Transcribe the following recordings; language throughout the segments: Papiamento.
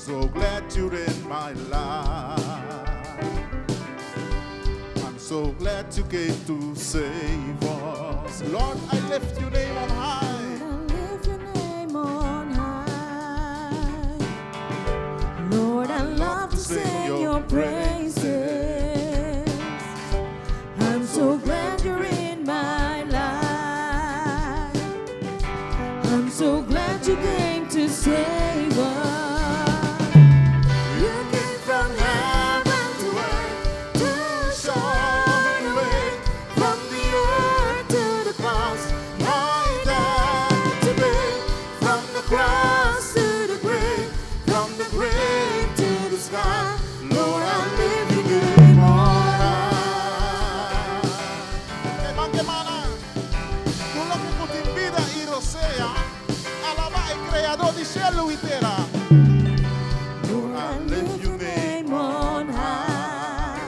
So glad you're in my life. I'm so glad you came to save us. Lord, I lift your name on high. I lift your name on high. Lord, I love to sing your praises. I'm so glad you're in my life. I'm so glad you came to save us. You came from heaven to earth to show the way, from the earth to the cross, my debt to pay, from the cross to the grave, from the grave to the sky. Lord, I lift your name on high. Kemana, tur loke ku tin bida i rosea, alabá e Kreadó di shelu i tera. Lord, I lift your name on high.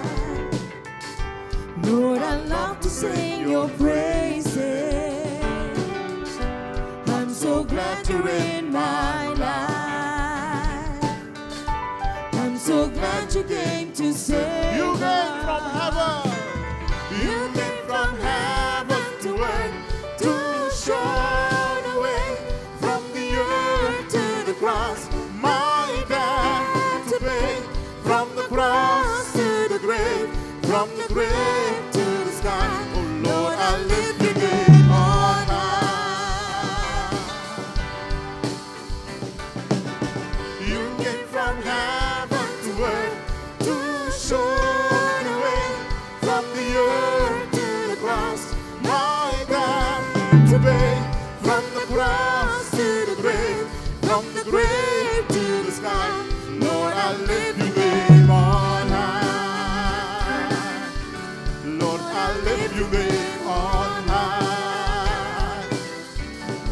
Lord, I love to sing your praises. I'm so glad you're in my life. I'm so glad you came to save You came from us. Heaven. You came from heaven to earth to show the way, from the earth to the cross, my debt to pay, from the cross to the grave, from the grave to the sky. Oh Lord, I lift your name on high. You came from heaven to earth to show the way, from the earth to the cross, my debt to pay, from the cross to the grave, from the grave to the sky. Lord, I lift your name on high. Lord, I lift your name on high.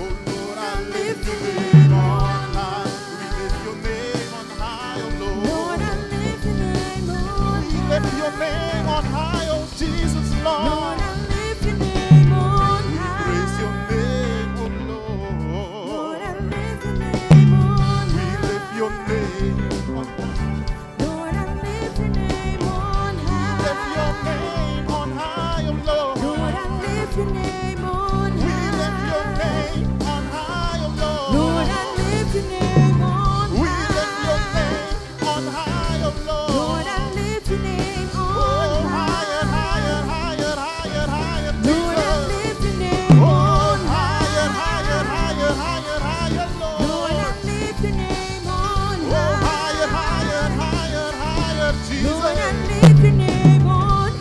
Oh Lord, I lift your name on high. We lift your name on high, oh Lord. Lord, I lift your name on We lift your name on high, oh Jesus, Lord. Lord, I lift your name on high. Praise your name, oh Lord. Lord, I lift your name on We high. Lift your name on high. Lord, I lift your name on high. Lift your name on high, oh Lord. Lord, I lift your name on We lift your high. Name on high, oh Lord. Lord, I lift your name on We lift your high. Name on high, oh Lord. Lord, I lift your name Oh, on higher, high. Higher, higher, higher, higher, Lord, I Jesus. lift your name Oh, on higher, higher, high. Higher, higher, higher, Lord, Lord. I lift your name on Oh, higher, higher, high. Higher, higher, Jesus. Lord, I lift your name on Oh,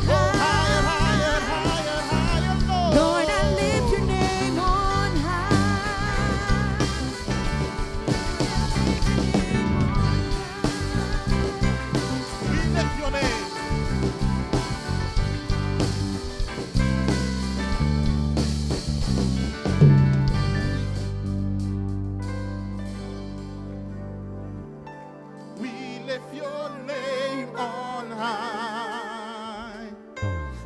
higher, higher, high. Higher, higher, Lord. Lord, I lift your name on high. We lift your name. We lift your name on high.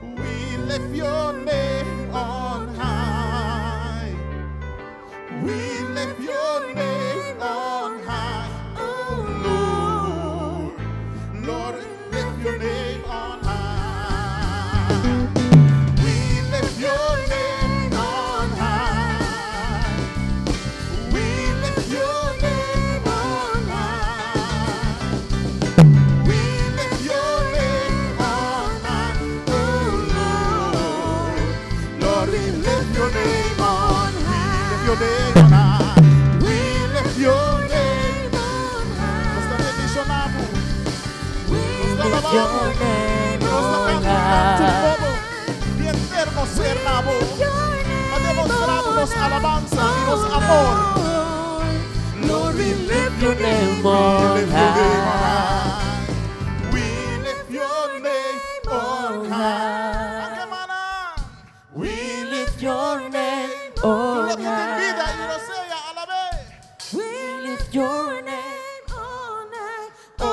We lift your name on high. We lift your name on high, oh Lord. Lord, lift your name on high. We lift your name on high. We lift your name on high. We lift your name on high, oh Lord. Lord, we lift your name on high. Lift your name on high. We lift your name. Nos ta bendishoná. We lift your name Nos ta on kantando high. komo di henter ser na bo. Pa demostrá nos alabansa i nos amor. Lord, we lift your name We on lift your name on high. High. We lift your name on high. Akemana. We lift your name on Lo ke tin bida high. i rosea, alab'é. We lift your name on high, Oh, oh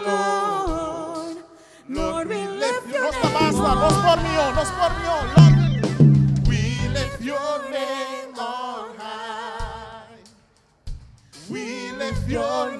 Lord. Lord, we lift your Nos ta name basta, nos on por mihó, nos por mihó. Lord, we lift your name on high. We lift your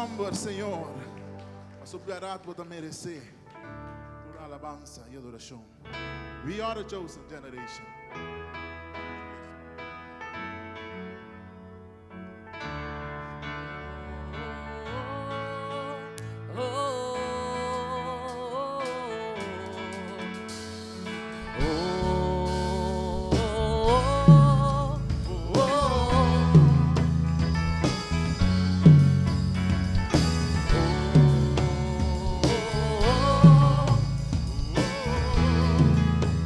nòmber, Señor. Pasobra bo ta meresé tur alabansa i adorashon. We are the chosen generation.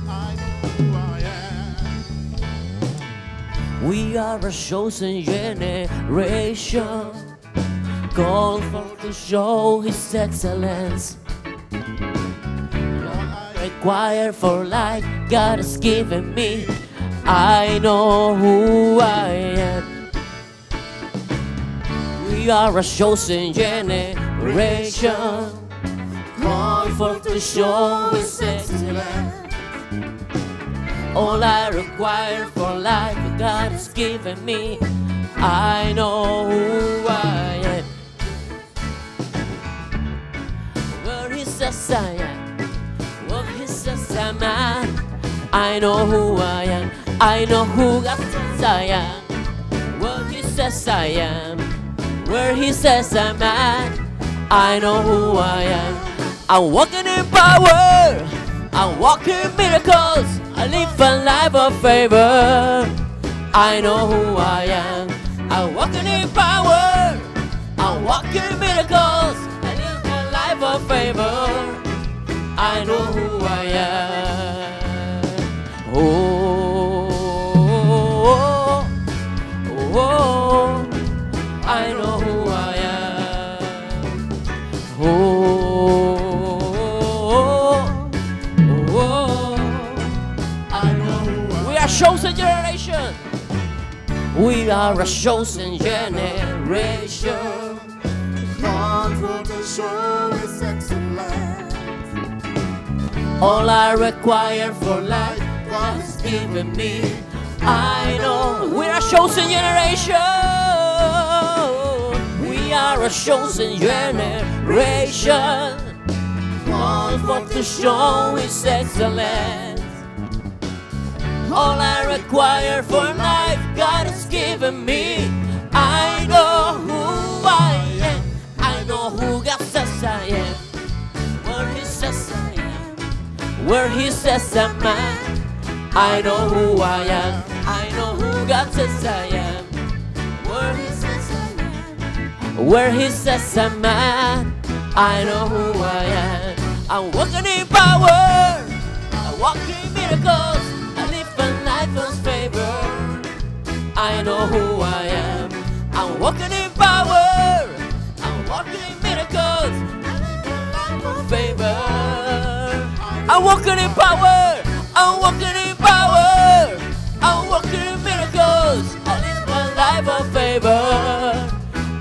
I know who I am. We are a chosen generation, called forth to show His excellence. Required for life, God has given me. I know who I am. We are a chosen generation, called forth to show His excellence. All I require for life, God has given me. I know who I am. Where He says I am, where He says I'm at. I know who I am. I know who God says I am. Where He says I am, where He says I'm at. I know who I am. I'm walking in power. I'm walking in miracles. I live a life of favor. I know who I am. I'm walking in power. I'm walking in miracles. I live a life of favor. I know who I am. Oh, I know who I am. Oh, I know. We are chosen generation. We are a chosen generation. Called forth to show His excellence. All I require for life, God has given me. I know we are a chosen generation. We are a chosen generation. Called forth to show His excellence. All I require for life, God has given me. I know who I am. I know who God says I am. Where He says I am. Where He says I'm at. I know who I am. I know who God says I am. Where He says I am. Where He says I'm at. I know who I am. I'm walking in power. I walk in miracles. I live a life of favor. I know who I am. I'm walking in power. I'm walking in miracles. I live a life of favor. I'm walking in power. I'm walking in power. I'm walking in miracles. I live a life of favor.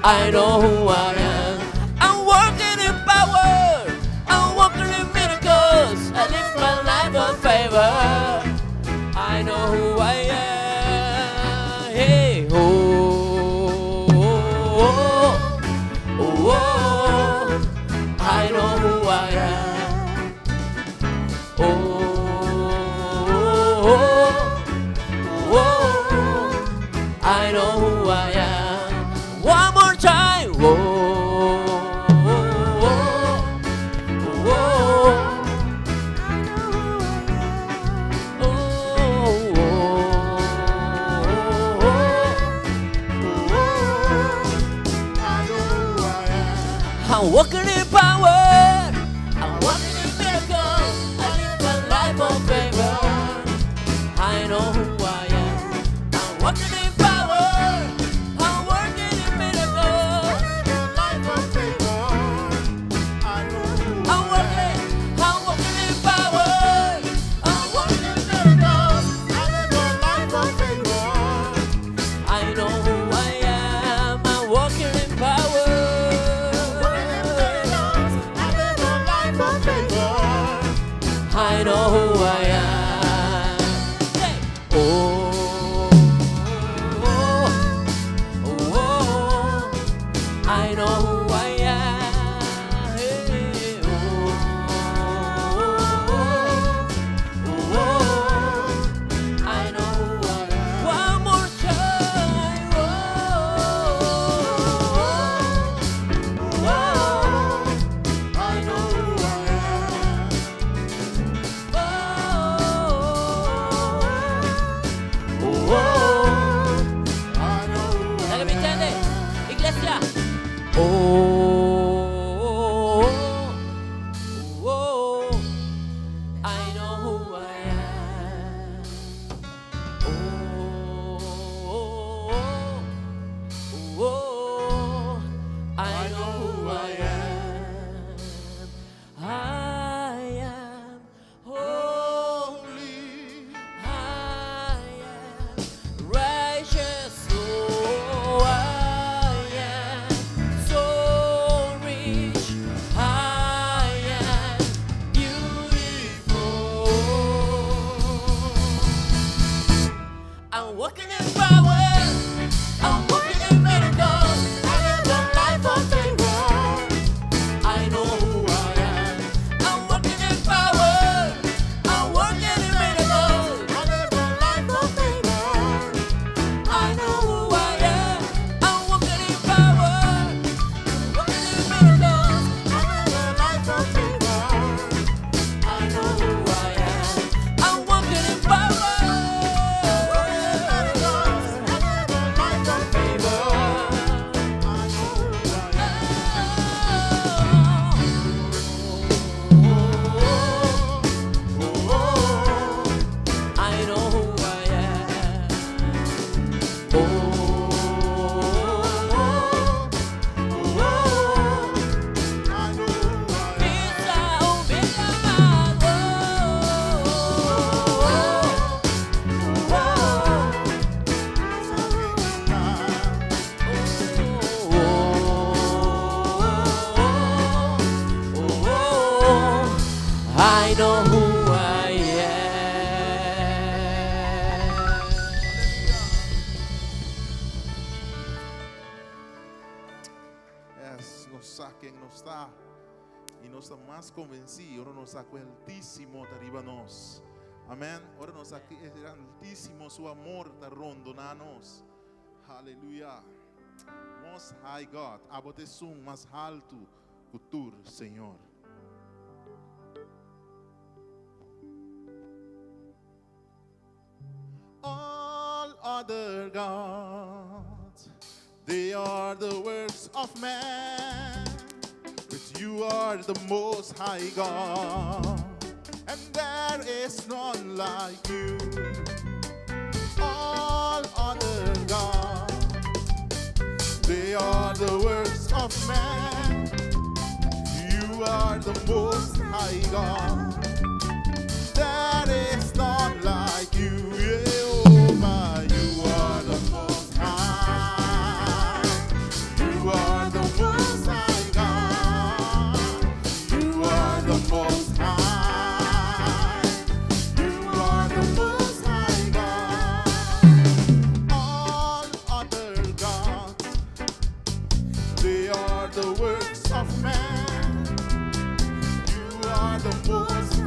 I know who I am. I'm walking in power. I'm walking in miracles. I live my life of favor. I know who I am. Hey, oh, I know who I am. Oh, I know who I am. One more time. Oh. I know who I am. I'm walking in power. I'm walking in miracles. I live a life of favor. I know who I am. I'm walking in power. I'm working in miracles. Life of favor. I know who I'm working. I'm walking in power. I'm walking in miracles. I live a life of favor. I know who I am. I'm walking in power. I live a life of favor. I know who I am. Yes, nos sa ken nos ta i nos ta mas konvensí ora nos sa ku e Altísimo ta riba nos. Amèn. Ora nos sa ku e Altísimo su amor ta rondoná nos. Aleluya. Most High God, abo ta esun mas haltu ku tur, Señor. All other gods, they are the works of man, but you are the most high God, and there is none like you. All other gods, they are the works of man. You are the most high God. There is none like you, Jehovah. You are the most high. You are the most high God. You are the most high. You are the most high God. All other gods, they are the works of man. You are the most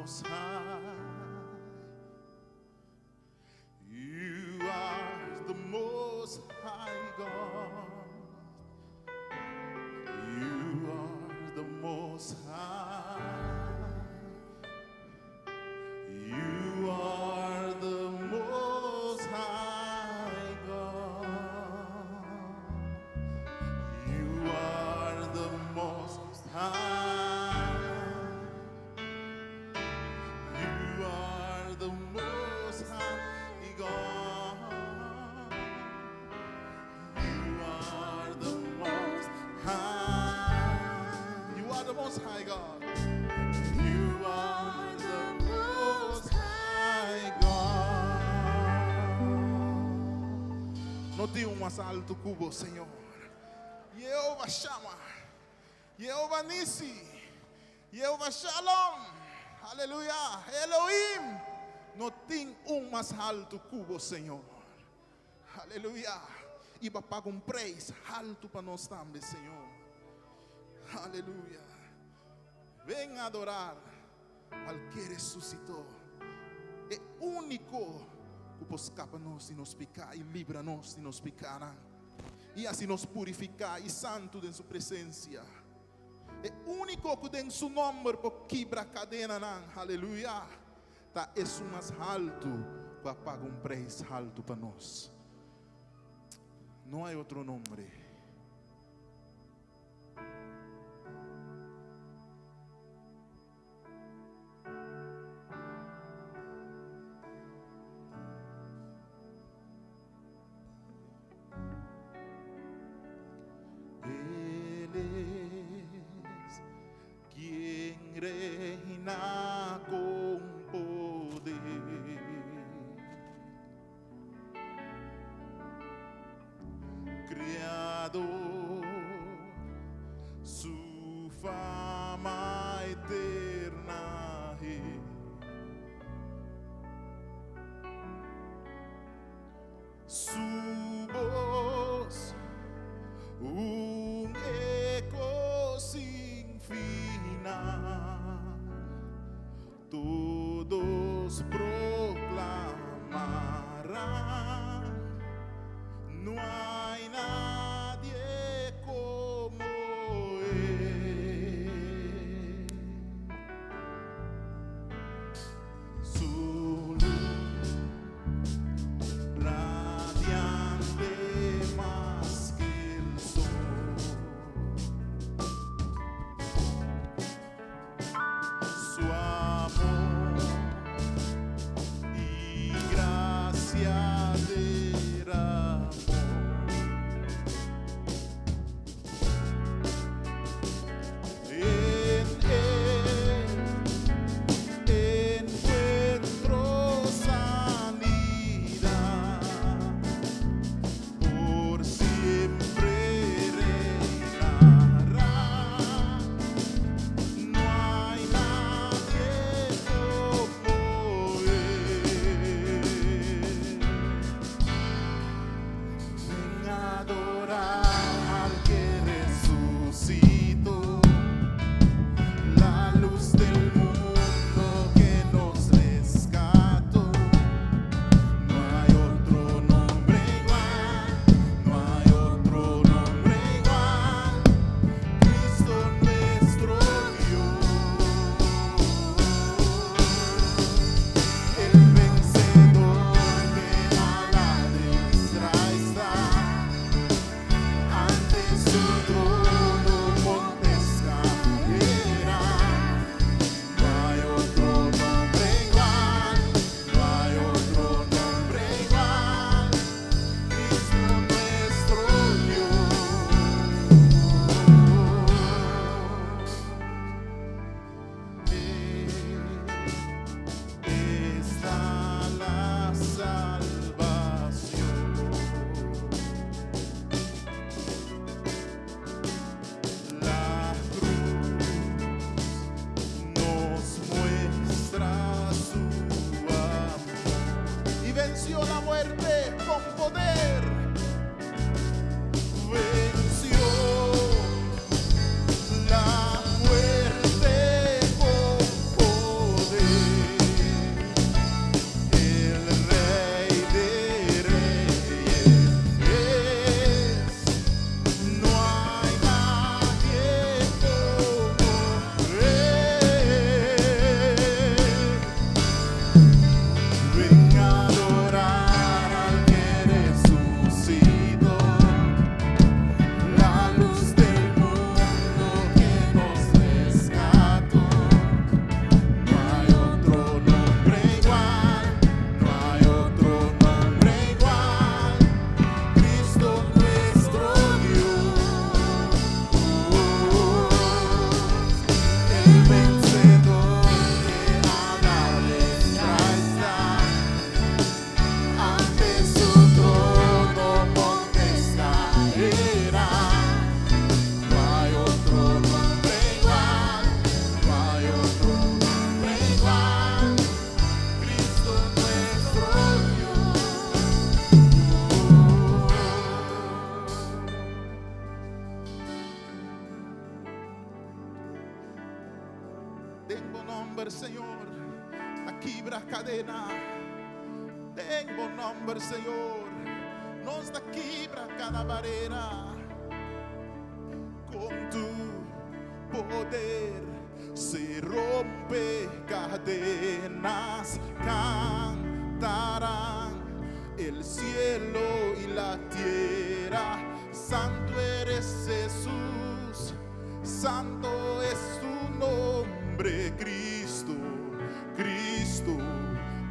Most High. You are the Most High God. You are the Most High. You are the Most High God. You are the Most High. You are the Most High God. You are the Most High. You are the Most High God. You are the Most High God. No tin un mas haltu ku bo, Señor. Yehova Shama. Yehova Nisi. Yehova Shalom. Aleluya. Elohim. No tin un mas haltu ku bo, Señor. Aleluya. I bo a paga un preis haltu pa nos tambe, Señor. Aleluya. Ven a adorar al que resucitó. E úniko ku por skapa nos di nos piká i libra nos di nos pikánan. I hasi nos purifiká i santu den su presensia. E úniko ku den su nòmber por kibra kadenanan. Aleluya. Ta esun mas haltu ku a paga un preis haltu pa nos. No hay otro nombre. Él es quien reina con poder. Creador, su fama eterna es. Su voz, un eco sin final. Todos proclamarán, no hay nadie como Él. Su luz radiante más que el sol. Su amor y gracia derramó. En él encuentro sanidad, por siempre reinará. No hay nadie como él. Ven a adorar al que resucitó, la luz del mundo que nos rescató. No hay otro nombre igual, no hay otro nombre igual, Cristo nuestro Dios. El vencedor que a la diestra está, ante su trono montes caerán. No hay otro nombre igual, no hay otro nombre igual, Cristo nuestro Dios. Él está la salvación. La cruz nos muestra su amor y venció la muerte con poder. Venció la muerte con poder. nòmber, Señor, ta kibra kadena. Den bo nòmber, Señor, nos ta kibra kada barera. Kon tu poder se rompe cadenas, cantarán el cielo y la tierra. Santo eres Jesús, santo es tu nombre, Cristo, Cristo,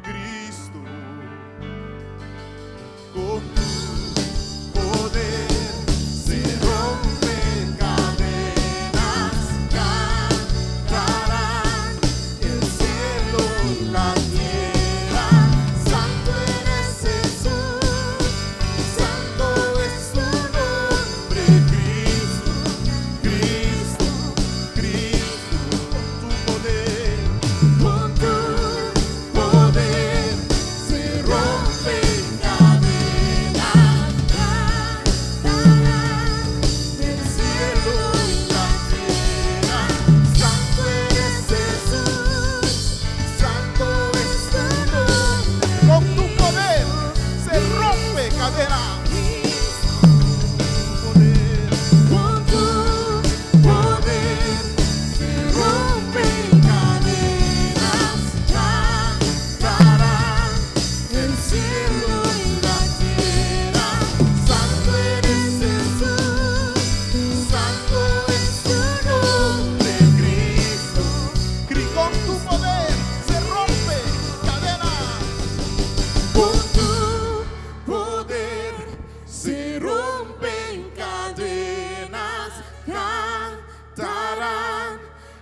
Cristo. Con tu poder se rompen cadenas, cantarán el cielo y la tierra. Santo eres Jesús, santo es tu nombre, Cristo, Cristo, Cristo. Con tu poder, con tu poder se rompen cadenas, cantarán el cielo y la tierra. Santo eres Jesús, santo es tu nombre. Con tu poder se rompe cadena. Poder. Con tu poder se rompen cadenas, cantarán el cielo y la tierra. Santo eres Jesús, Santo es tu nombre, Cristo. Con tu poder se rompe cadena. Con tu poder se rompen cadenas, cantarán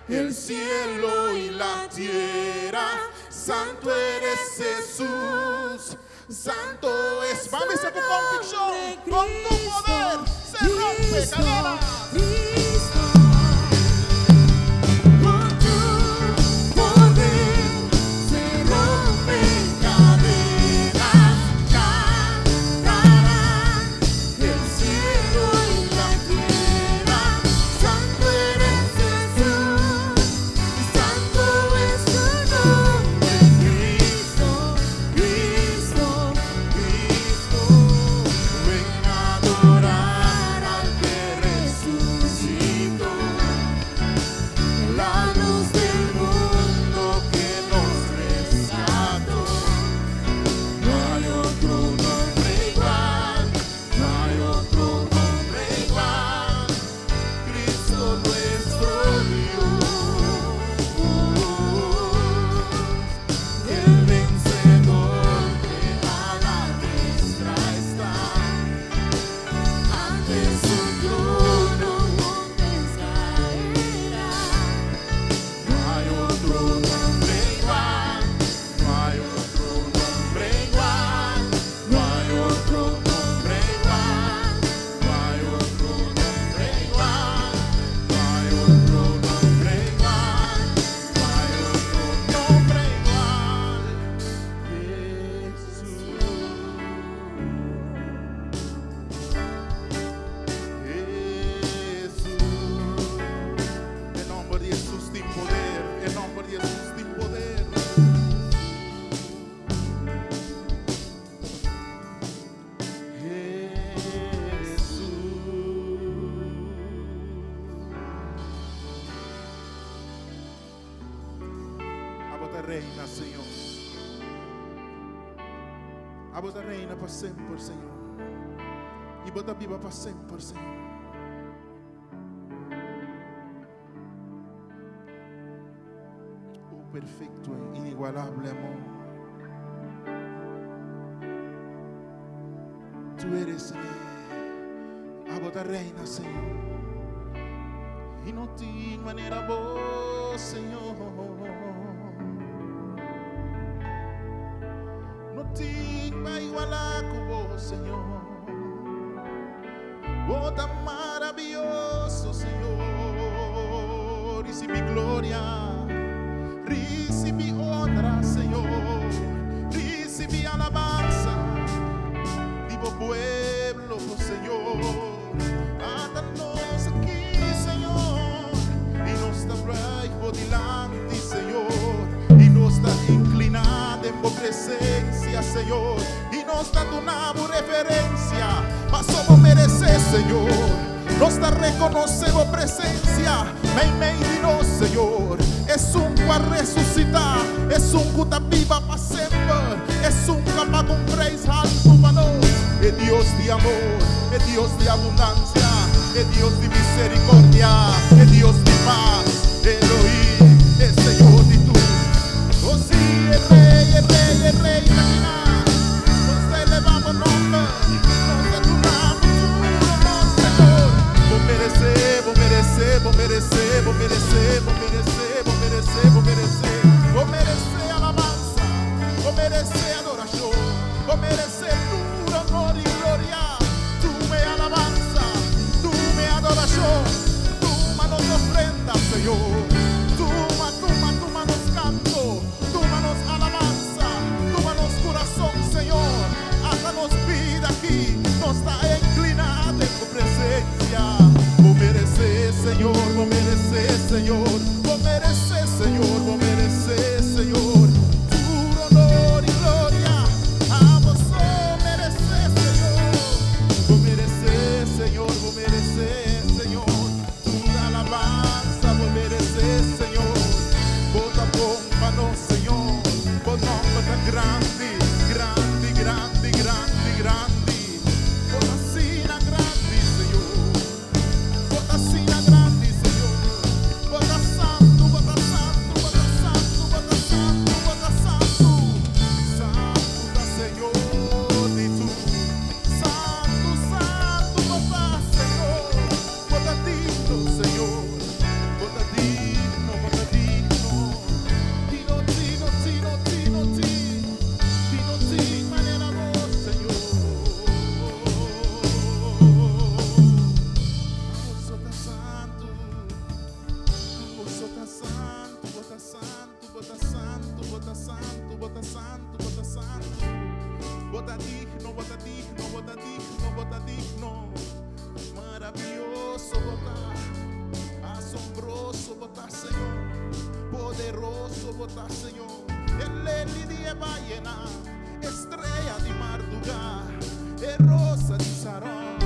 el cielo y la tierra. Santo eres Jesús, santo es. Vamos a con convicción, con tu poder se rompe cadena. Cristo, con tu poder se rompen cadenas, cantarán el cielo y la tierra. Santo eres Jesús, santo es tu nombre, Cristo, Cristo, Cristo, ven a adorar al que resucitó, la luz del mundo que nos rescató. No hay otro nombre igual, no hay otro nombre igual, Cristo nuestro Dios. El vencedor que a la diestra está, Ante su trono montes caerán. No hay otro nombre igual, no hay otro nombre igual, no hay otro nombre igual, no hay otro nombre igual, no hay otro nombre igual, no hay otro nombre igual. Jesús. Jesús. E nòmber di Jesús tin poder. E nòmber di Jesús tin poder. Jesús. Abo ta reina, Señor. Abo ta reina pa semper, Señor. I bo ta biba pa semper, Señor. Oh, perfecto e inigualable amor. Tú eres, Señor. Abo ta reina, Señor. I no tin manera bo, Señor. No tin pa igualá ku bo, Señor. Oh, tan maravioso, Señor. Risibí gloria, risibí honra, Señor. Risibí alabansa, di bo pueblo, Señor. Ata nos aki, Señor. I nos ta bai dilanti, Señor. den bo presencia, Señor, y nos ta duna bo reverencia, paso bo merece, Señor. Nos ta reconoce bo presencia meimei di nos, Señor. Esun cu a resucita, esun cu ta biba pa semper, esun cu a paga un prijs halto pa nos, e Dios di amor, e Dios di abundancia, e Dios di misericordia, e Dios di paz, Elohim, e Señor di tur. Oh sí, e Rey, e Rey, e Rey ta akinan. Nos ta eleva bo nomber, nos ta duna bo tur honor, Señor. Bo merece, bo merece, bo merece, bo merece, bo merece, bo merece, bo merece. Bo merece alabanza, bo merece adoracion, bo merece tur honor y gloria. Tuma e alabanza, tuma e adoracion, tuma nos ofrenda, Señor. Tuma, tuma, tuma nos canto, tuma nos alabanza, tuma nos curason, Señor. Hasta nos bida aki, nos ta inclina den bo presencia. Bo merece, Señor, bo merece, Señor, bo merece, Señor, bo merece, Señor. Tur honor y gloria, abo so merece, Señor. Bo merece, Señor, bo merece, Señor. Tur alabanza, bo merece, Señor. Bo ta bon pa nos, Señor. Bo nomber ta grandi, grandi, grandi, grandi, grandi. Bo ta asina grandi, Señor. Bo ta asina grandi, Señor. Bo ta santo, bo ta santo, bo ta santo, bo ta santo, bo ta santo. Santo ta Señor di tur. Santo, santo, bo ta Señor. Bo ta digno, Señor. Bo ta digno, bo ta digno. Tino, tino, tino, tino, tino. Tino, tino, manera bo, Señor. Abo so ta santo. Abo so ta santo, bo ta santo, bo ta santo, bo ta santo, bo ta santo, bo ta santo. Bo ta digno, bo ta digno, bo ta digno, bo ta digno. Maraviyoso bo ta, asombroso bo ta, Señor. Poderoso bo ta, Señor. E leli di e vayenan, strea di marduga, e rosa di Saron.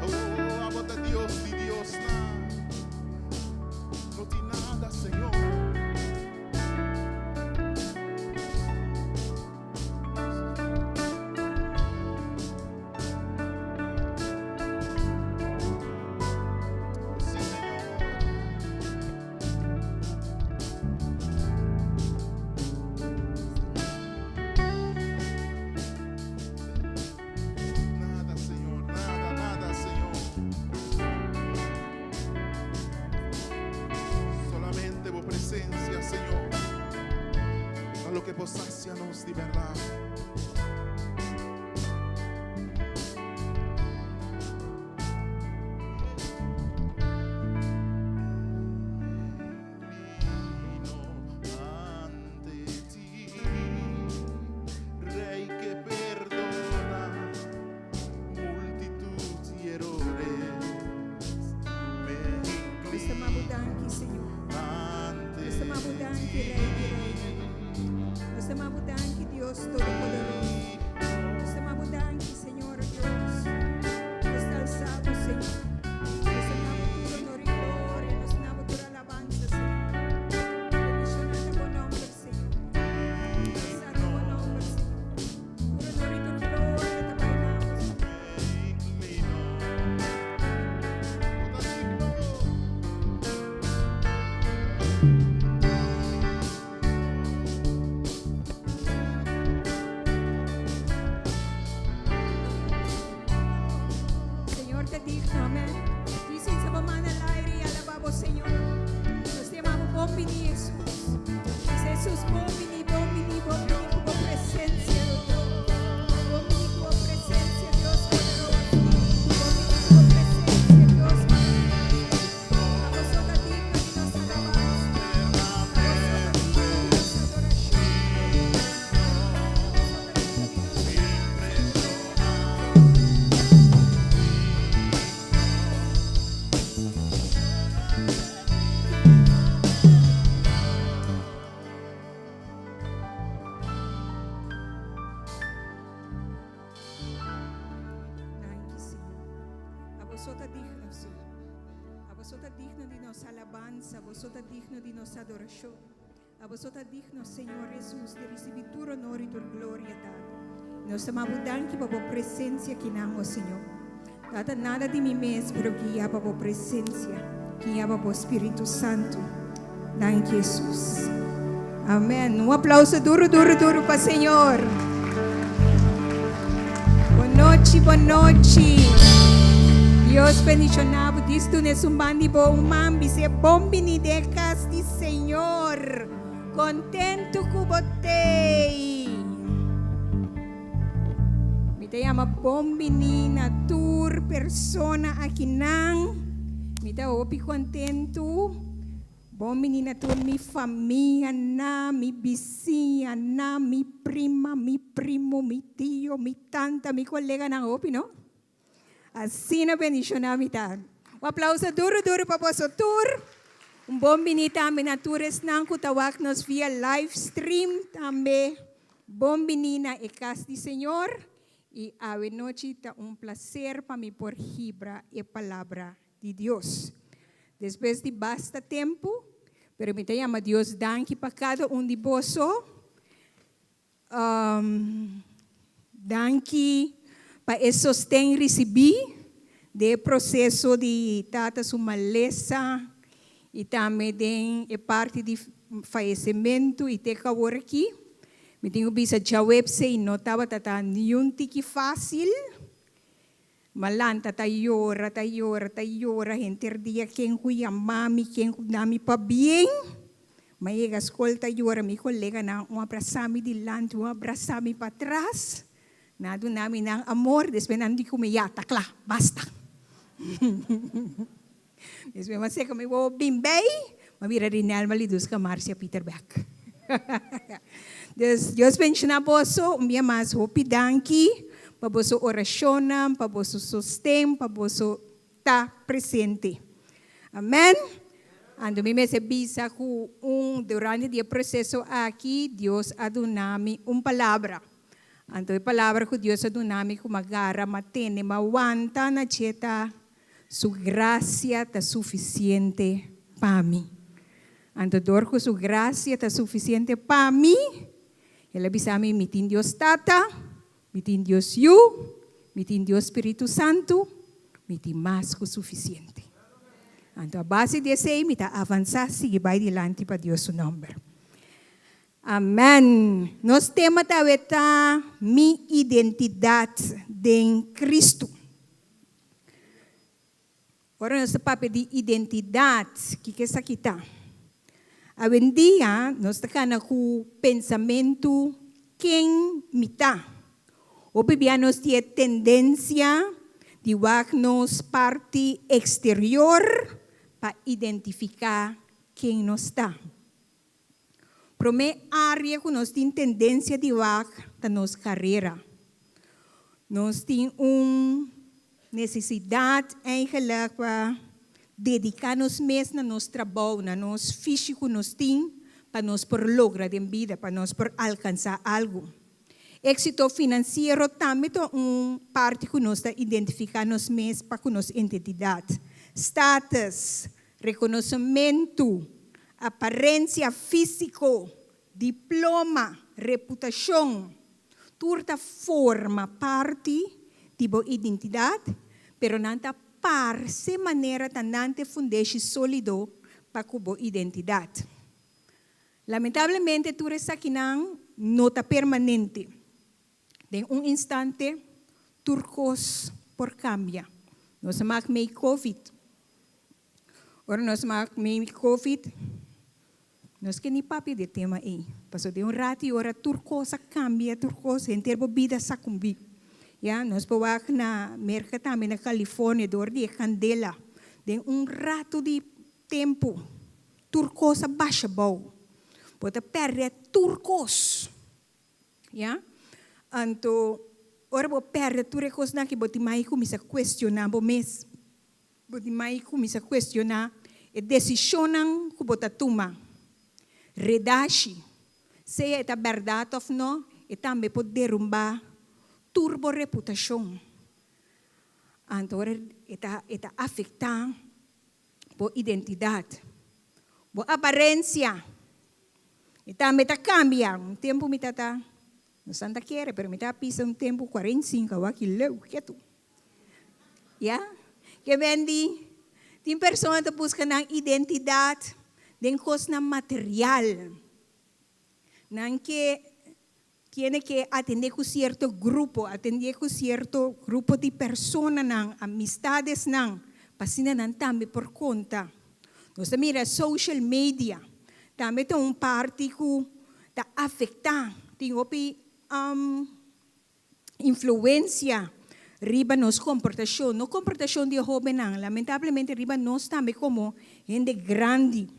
Oh, abo ta Dios di diosnan. No tin nada, Señor. Sí, Señor. Nada, Señor, nada, nada, Señor. Solamente bo presencia, Señor. Ta loke por sacia nos di berdad. Inclino ante ti, Rey que perdona multitud y errores. Me Nos ta yama bo danki, Señor. ante Nos ta yama bo danki, Rey di Reynan. Nos ta yama bo danki, Dios Todopoderoso. Nos ta yama bo danki, Señor Dios. Nos ta alsa bo, Señor. Nos ta duna bo tur honor y gloria. Nos ta duna bo tur alabanza, Señor. Bendiciona bo nomber, Señor. Alsa bo nomber, Señor. Tur honor y tur gloria ta bay na bo, Señor. Me inclino. Bo ta digno. Señor ta digno, amén. Dice sa man al aire y alabamos, Señor. Nos llamamos bon bini, Jesús. Jesús, bon bini, bon bini, bon bini cu bo presencia, Dios. Bon bini cu bo presencia, Dios poderoso. Bon bini cu bo presencia, Dios maravilloso. Abo so ta digno di nos alabanza. Abo so ta digno di nos adoracion. Abo so ta digno di nos alabanza. Abo so ta digno, sí. Abo so ta digno di nos alabansa, abo so ta digno di nos adorashon. Abo so ta digno, Señor Hesus, di risibí tur honor i tur gloria, Tata. Nos ta maba bo danki pa bo presensia akinan, o Señor. Tata, nada di mi mes, pero guiá pa bo presensia, guiá pa bo Spiritu Santu. Danki, Hesus. Amen. Un aplauso duru, duru, duru pa Señor. Bon nochi, bon nochi. Dios bendiciona bo. Dis duna esun ban di bo un man bis'é bon bini den e cas di Señor. Contento cu bo t'ey. Mi ta yama bon bini na tur persona akinan. Mi ta hopi contento. Bon bini na tur mi famianan, mi bisiñanan, mi prima, mi primo, mi tio, mi tanta, mi coleganan. Hopi no? Asina bendiciona mi ta. Un aplauso duro duro pa boso tur. Un bon bini tambe na tur esnan cu ta wak nos via live stream tambe. Bon bini na e cas di Señor y awe nochi ta un placer pa mi por hibra e palabra di Dios. Despues di basta tempu, pero mi ta yama Dios danki pa kada un di boso. Danki pa e sosten risibí den e proseso di tata su malesa i tambe den e parti di fayesementu i te ku awor aki. Mi tin ku bisa djaweps ei no tabata ta niun tiki fásil. M'a lanta ta yora, ta yora, ta yora henter dia ken ku yama mi, ken ku da mi pabien. M'a yega skol ta yora, mi koleganan un a brasa mi dilanti, un a brasa mi patras. Nan a duna mi nan amor, despues nan di ku mi, ya, ta kla, basta. Despues m'a seka mi wowo bin bei, m'a bira Rinelma Liduska Marcia Pieter bek. Dus Dios bendiciona boso un bia mas. Hopi danki pa boso oracionnan, pa boso sosten, pa boso ta presente. Amen. Anto mi mester bisa cu un durante di e proceso aki Dios a duna mi un palabra. Anto e palabra cu Dios a duna mi cu m'a gara, m'a tene, m'a wanta na dje ta, Su gracia ta suficiente pa mi. Anto dor cu Su gracia ta suficiente pa mi, El a bisa mi, Mi tin Dios Tata, mi tin Dios Yu, mi tin Dios Spiritu Santu, mi tin mas cu suficiente. Anto a base di esey mi ta avansa sigui bay dilanti pa Dios su nomber. Amen. Nos tema ta awe ta Mi identidad den Cristo. Ora nos ta papia di identidat, kiko esaki ta? Awendia nos ta kana ku pensamentu ken mi ta. Hopi bia nos tin e tendensia di wak nos parti eksterior pa identifiká ken nos ta. Promé área ku nos tin tendensia di wak ta nos karera. Nos tin un nesesidat eigenlik pa dediká nos mes na nos trabou, na nos fishi ku nos tin pa nos por logra den bida, pa nos por alkansá algu. Éksito finansiero tambe ta un parti ku nos ta identifiká nos mes pa ku nos identidat. Status, Rekonosementu, aparensia físiko, diploma, reputashon, tur ta forma parti di bo identidat, pero nan ta parse manera ta nan ta e fundeshi sólido pa ku bo identidat. Lamentablemente tur esakinan no ta permanente. Den un instante tur kos por kambia. Nos a mak mei covid. Ora nos mak mei covid, nos ke ni papia di e tema ei. Pasobra den un rato i ora tur kos a kambia, tur kos, henter bo bida a sakumbí. Ya, nos por wak na Merka tambe, na California, dor di e kandela. Den un rato di tempu tur kos a basha bou. Bo ta pèrdè tur kos. Ya. Anto, ora bo pèrdè tur e kosnan aki, bo tin mai kuminsá kuestioná bo mes. Bo tin mai kuminsá kuestioná e desishonnan ku bo ta tuma. Redashi, sea e ta bèrdat òf nò, e tambe por derumbá tur bo reputashon. Anto e ta, e ta afektá bo identidat, bo aparensia. E tambe ta kambia. Un tempu mi tabata, no santa kere, pero mi tabata pisa un tempu 45, awor aki leu, ketu. Ya? Ke men di, tin persona ta buska nan identidat den kosnan material. Nan ke tiene ke atendé ku sierto grupo, atendé ku sierto grupo di personanan, amistadesnan, pa asina nan tambe por konta. Nos ta mira social media tambe ta un parti ku ta afektá, tin hopi influensia riba nos komportashon, no komportashon di e hóbennan, lamentablemente riba nos tambe komo hende grandi.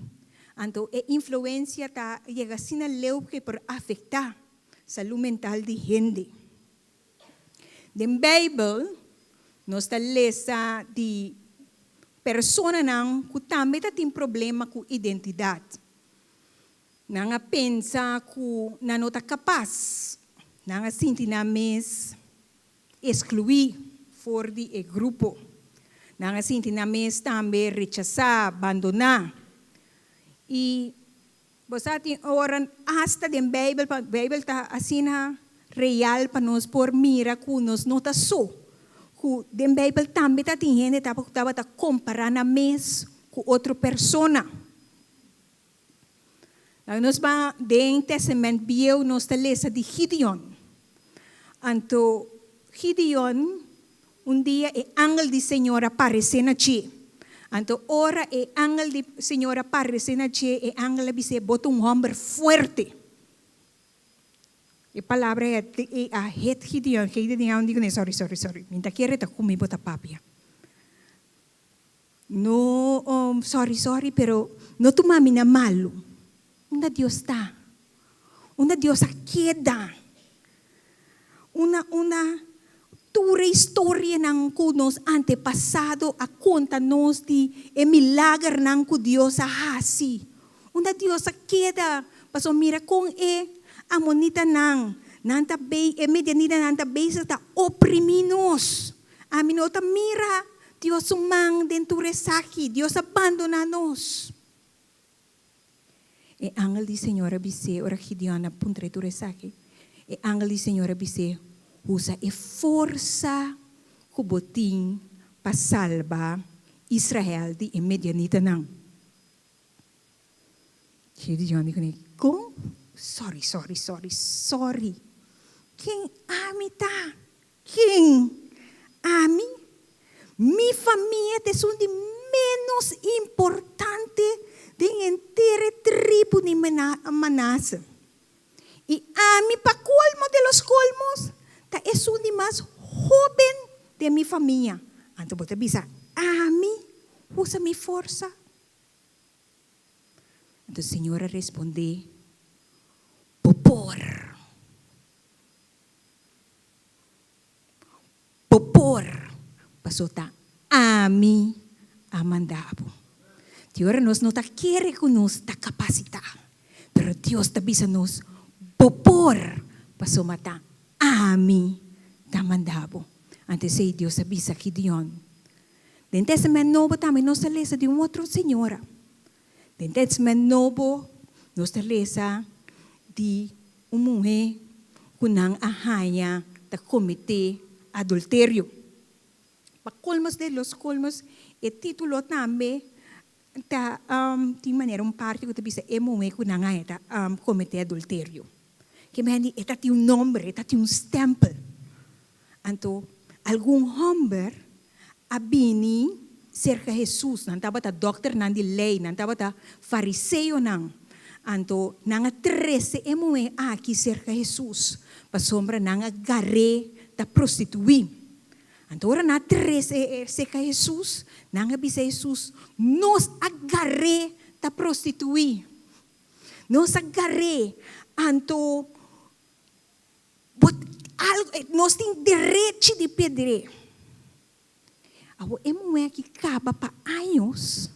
Anto e influensia ta yega asina leu ku e por afektá salú mental di hende. Den Beibel nos ta lesa di personanan ku tambe ta tin problema ku identidat. Nan a pensa ku nan no ta kapas, nan a sinti nan mes eskluí for di e grupo. Nan a sinti nan mes tambe rechasá, bandoná. I bo sa tin ora asta den Beibel, pa Beibel ta asina real pa nos por mira ku nos no ta so, ku den Beibel tambe ta tin hende tabata kompará nan mes ku otro persona. Laga nos ban den Testament Bieu nos ta lesa di Gideon. Anto Gideon un dia e angel di Señor a parece na dje. Anto ora e angel di Señor a parece na dje e angel a bis'é bo ta un homber fuerte. E palabra ei a het Gideon. Gideon di kuné sorry sorry sorry mi ta kere ta ku mi bo ta papia. No, sorry, sorry, pero no tuma mi na malu. Unda Dios ta? Unda Dios a keda? Unda, unda tur e historianan ku nos antepasado a konta nos di e milagernan ku Dios a hasi? Unda Dios a keda? Pasobra mira kon e amonitanan, nan ta bei, e medianitanan ta bezig ta oprimí nos. Ami no ta mira Dios su man den tur esaki. Dios a bandoná nos. E angel di Señor a bis'é, ora Gideon a puntr'é tur esaki, e angel di Señor a bis'é, Usa e forsa ku bo tin pa salba Israel di e medianitanan. Gideon di kuné, Kon? Sorry, sorry, sorry, sorry. Ken ami ta? Ken? Ami? Mi famia ta esun di ménos importante den henter e tribu di Manase. I ami, pa kolmo de los kolmos, ta esun di mas hóben den mi famia. Anto bo ta bisa, Ami usa mi forsa? Anto Señor a respondé, Bo por. Bo por, paso ta ami a manda bo. Di ora nos no ta kere ku nos ta kapasitá, pero Dios ta bisa nos, Bo por, pasobra ta ami ta manda bo. Anto esei Dios a bisa Gideon. Den Testament Nobo tambe nos ta lesa di un otro señora. Den Testament Nobo nos ta lesa di un muhé ku nan a haña ta kometé adulterio. Pa kolmos de los kolmos, e título tambe ta tin manera un parti ku ta bisa e muhé ku nan a haña ta kometé adulterio. Ke mende e ta tin un nomber, e ta tin un stèmpel. Anto algun hòmber a bini serka Hesus, nan tabata dòkternan di lei, nan tabata fariseonan. Anto nan a trese e muhé aki serka Hesus, pasobra nan a gar'é ta prostituí. Anto ora nan a trese e serka Hesus, nan a bisa Hesus, Nos a gar'é ta prostituí. Nos a gar'é. Anto Bo algo, nos tin derechi di pedr'é. Awor e muhé aki kaba pa años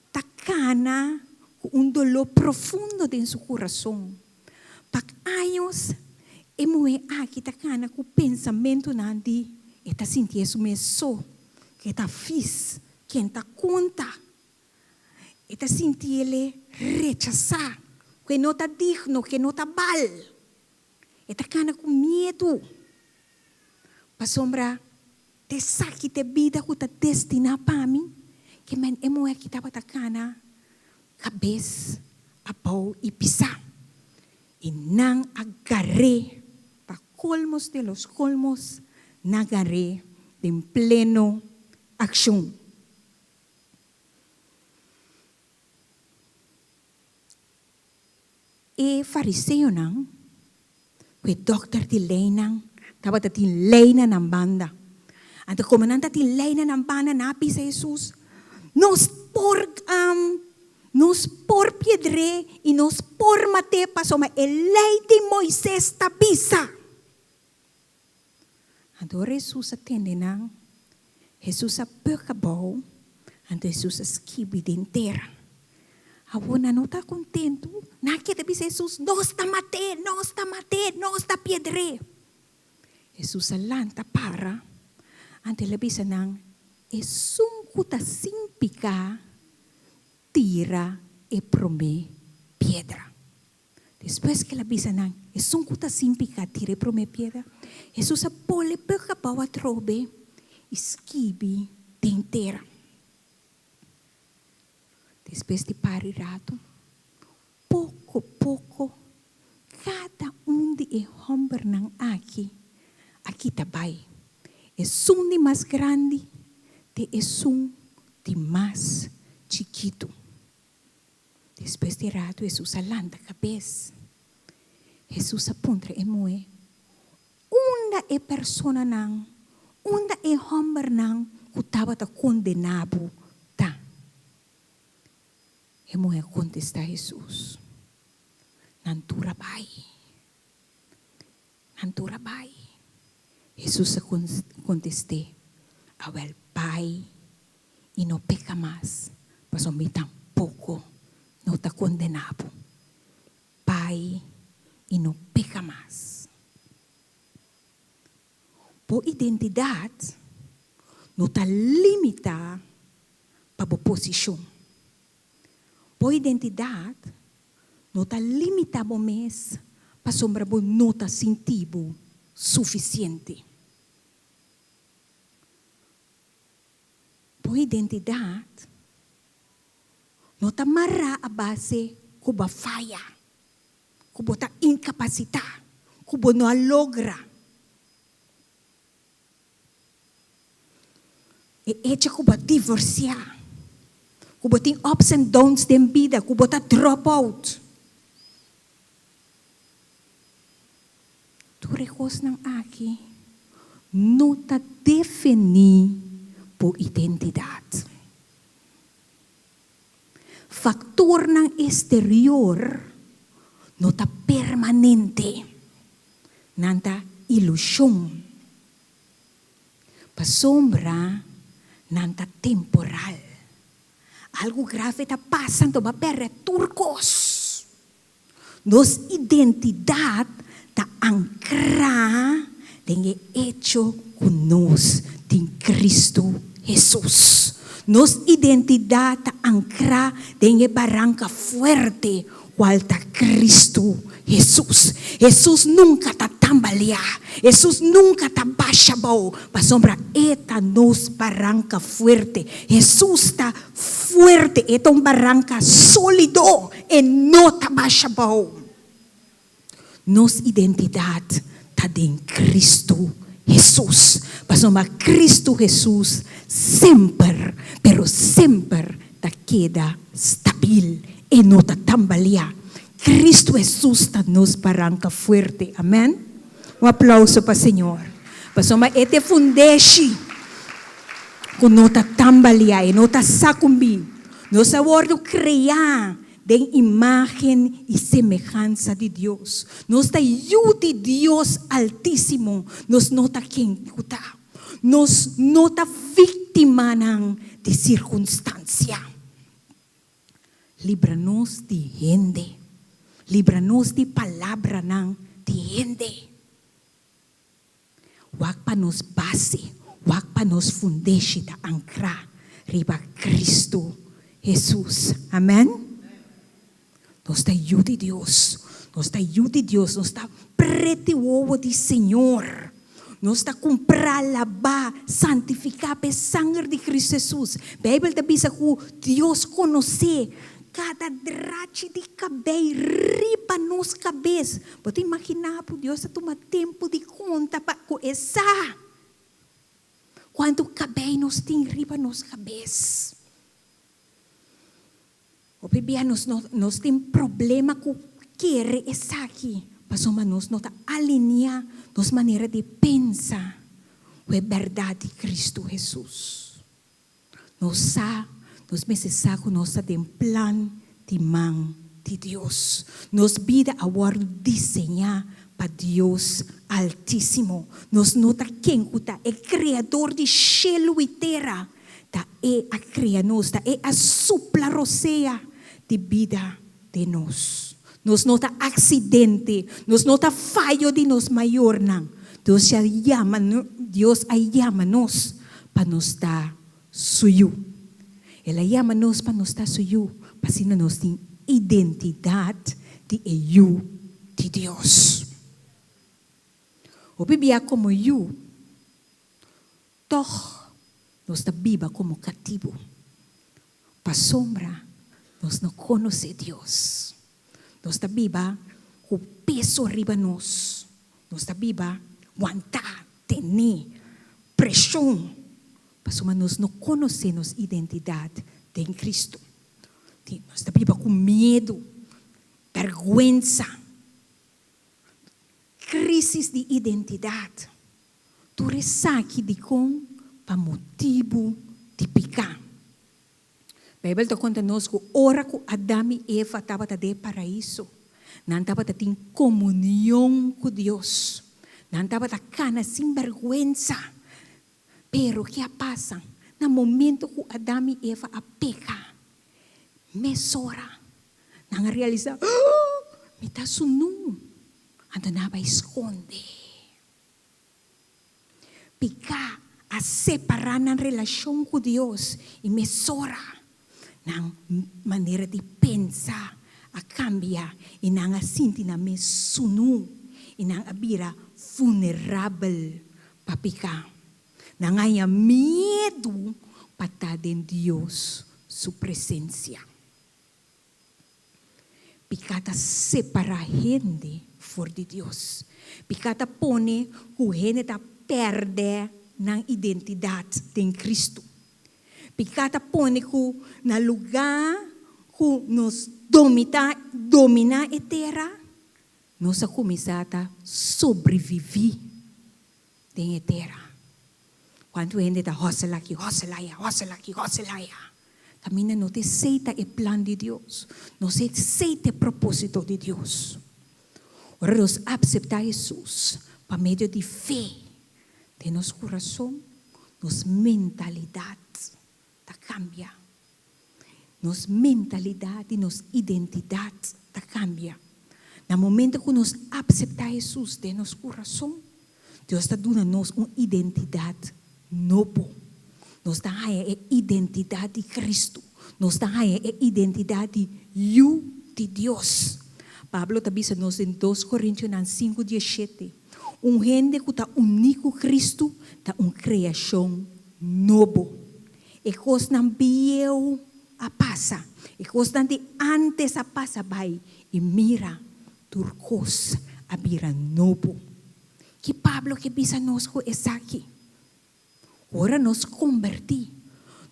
ta kana ku un doló profundo den su kurason. Pa años e muhé aki ta kana ku pensamentunan di e ta sintié su mes so. Ku e ta fis, ken ta konta? E ta sinti el rechasá, ku e no ta digno, ku e no ta bal. E ta kana ku miedu, pasobra ta esaki ta e bida ku ta destiná pa mi. Ke men e muhé aki tabata kana kabes abou i pisá. I nan a gar'é, pa kolmos de los kolmos, nan a gar'é den pleno akshon. E fariseonan ku e dòkter di leinan tabata tin lei na nan banda. Anto komo nan ta tin lei na nan banda, nan a bisa Hesus, Nos por nos por piedr'é i nos por mat'é pasobra e lei di Moises ta bisa. Anto ora Hesus a tende nan, Hesus a bùk abou, anto Hesus a skibi den tera. Awor nan no ta kontentu, nan a keda bisa Hesus, Nos ta mat'é, nos ta mat'é, nos ta piedr'é. Hesus a lanta para, anto el a bisa nan, Esun ku ta sin piká, tira e promé piedra. Despues ku el a bisa nan, Esun ku ta sin piká, tira e promé piedra, Hesus a pole pek abou atrobe i skibi den tera. Despues di par di ratu, poko poko kada un di e hòmbernan aki a kita bai, esun di mas grandi te esun di mas chikitu. Despues di ratu Hesus a lanta kabes. Hesus a puntra e muhé, Unda e personanan, unda e hòmbernan ku tabata kondená bo ta? E muhé a kontestá Hesus, Nan tur a bai. Nan tur a bai. Hesus a kontest'é, Awèl bai i no peka mas, pasobra mi tampoko no ta kondená bo. Bai i no peka mas. Bo identidat no ta limitá pa bo posishon. Bo identidat no ta limitá bo mes pasobra bo no ta sinti bo sufisiente. Bo identidat no ta mará a base ku bo a faya, ku bo ta inkapasitá, ku bo no a logra. E echo ku bo a divorsiá, ku bo tin ups and downs den bida, ku bo ta drop out. Tur e kosnan aki no ta definí bo identidat. Faktornan esterior no ta permanente, nan ta ilushon. Pasobra nan ta temporal. Algu grave ta pasa anto bo a pèrdè tur kos. Nos identidat ta ankrá den e echo ku nos tin Kristu Hesus. Nos identidat ta ankrá den e baranka fuerte kual ta Kristu Hesus. Hesus nunka ta tambaleá. Hesus nunka ta basha abou, pasobra E ta nos baranka fuerte. Hesus ta fuerte, E ta un baranka sólido, E no ta basha abou. Nos identidat ta den Kristu Hesus, pasobra Kristu Hesus semper, pero semper ta keda stabil, e no ta tambaleá. Kristu Hesus ta nos baranka fuerte. Amèn. Un aplauso pa Señor. Pasobra e ta e fundeshi ku no ta tambaleá, e no ta sakumbí. Nos a wòrdu kreá Den imágen i semehansa di Dios. Nos ta yu di Dios Altísimo. Nos no ta ken ku ta. Nos no ta víktimanan di sirkunstansia. Libra nos di hende. Libra nos di palabranan di hende. Wak pa nos base. Wak pa nos fundeshi ta ankrá riba Kristu Hesus. Amèn. Nos ta yu di Dios. Nos ta yu di Dios. Nos ta preti wowo di Señor. Nos ta kumprá, labá, santifiká pa e sanger di Kristu Hesus. Beibel ta bisa ku Dios konosé kada drachi di kabei riba nos kabes. Bo ta imaginá bo Dios ta tuma tempu di konta pa ku e sa kuantu kabei nos tin riba nos kabes? Hopi bia nos no nos tin problema ku kere esaki pasobra nos no ta alineá nos manera di pensa ku e bèrdat di Kristu Hesus. Nos sa, nos mester sa ku nos ta den plan di man di Dios. Nos bida a wòrdu diseñá pa Dios Altísimo. Nos no ta ken ku ta e Kreador di shelu i tera. Ta E a krea nos, ta E a supla rosea di bida den nos. Nos no ta aksidente, nos no ta fayo di nos mayornan. Dios a yama, Dios a yama nos pa nos ta Su yu. El a yama nos pa nos ta Su yu, pa asina nos tin identidat di e yu di Dios. Hopi bia komo yu. Tòg nos ta biba komo katibu, pasobra nos no konosé Dios. Nos ta biba ku peso riba nos. Nos ta biba wantá, tené preshon, pasobra nos no konosé nos identidat den Kristu. Nos ta biba ku miedu, bèrgwensa. Krísis di identidat. Tur esaki dikon? Pa motibu di piká. Beibel ta konta nos ku ora ku Adam i Eva tabata den e Paraiso, nan tabata tin komunion ku Dios. Nan tabata kana sin bèrgwensa. Pero ke a pasa? Na momento ku Adam i Eva a peka, mesora nan a realisá, Mi ta sunú! Anto nan a bai skonde. Piká a separá nan relashon ku Dios i mesora nan manera di pensa a kambia i nan a sinti nan mes sunú i nan a bira vulnerabel pa piká. Nan a haña miedu pa ta den Dios su presensia. Piká ta separá hende for di Dios. Piká ta pone ku hende ta pèrdè nan identidat den Kristu. Piká ta pone ku na lugá ku nos domitá, dominá e tera, nos a kuminsá ta sobreviví den e tera. Kuantu hende ta hustle aki, hustle aya, hustle aki, hustle aya. Kaminda no ta esei ta e plan di Dios. No ta esei ta e propósito di Dios. Ora nos apseptá Hesus pa medio di fe den nos kurason, nos mentalidat ta kambia. Nos mentalidat i nos identidat ta kambia. Na momento ku nos apseptá Hesus den nos kurason, Dios ta duna nos un identidat nobo. Nos ta haña e identidat di Kristu. Nos ta haña e identidat di Yu di Dios. Pablo ta bisa nos den dos Korintionan sinku dieshete, Un hende ku ta uní ku Kristu ta un kreashon nobo. E kosnan bieu a pasa, e kosnan di ántes a pasa bai, i mira, Tur kos a bira nobo. Ki Pablo ke bisa nos ku esaki? Ora nos kombertí,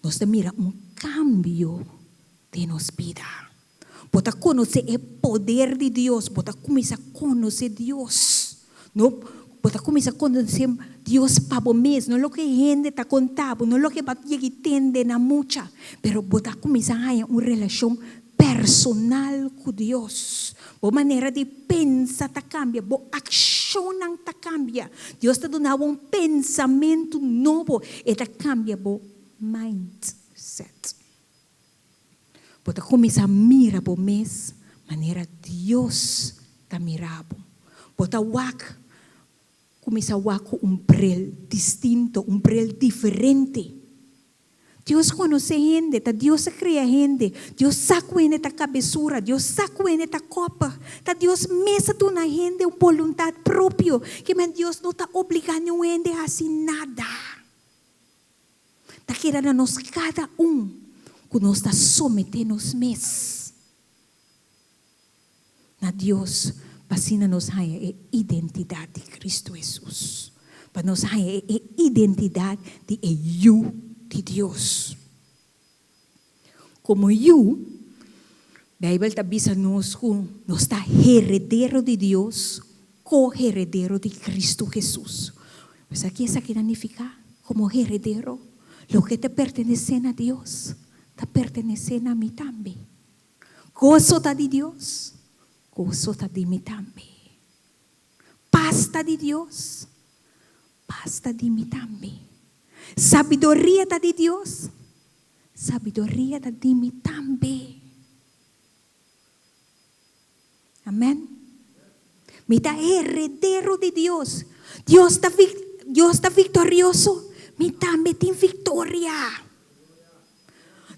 nos ta mira un kambio den nos bida. Bo ta konosé e poder di Dios, bo ta kuminsá konosé Dios. No, bo ta kuminsá konosé Dios pa bo mes, no loke hende ta konta bo, no loke bo a yega i tende na mucha, pero bo ta kuminsá haña un relashon personal ku Dios. Bo manera di pensa ta kambia, bo akshonnan ta kambia. Dios ta duna bo un pensamentu nobo, e ta kambia bo mindset. Bo ta kuminsá mira bo mes manera Dios ta mira bo. Bo ta wak. Kuminsá wak ku un bril distinto, un bril diferente. Dios konosé hende, ta Dios a krea hende. Dios sa ku hende ta kabesura, Dios sa ku hende ta kòpig. Ta Dios mes a duna hende un boluntat propio, ke men Dios no ta obligá niun hende hasi nada. Ta keda na nos kada un ku nos ta someté nos mes na Dios pa asina nos haña e identidat di Kristu Hesus, pa nos haña e identidat di e Yu di Dios. Komo yu, Beibel ta bisa nos ku nos ta heredero di Dios, ko-heredero di Kristu Hesus. Bo sa ki esaki ta nifiká? Komo heredero, loke ta pertenesé na Dios ta pertenesé na mi tambe. Goso ta di Dios, goso ta di mi tambe. Pas ta di Dios, pas ta di mi tambe. Sabiduria ta di Dios, sabiduria ta di mi tambe. Amen. Mi ta heredero di Dios. Dios ta, Dios ta victorioso. Mi tambe tin victoria.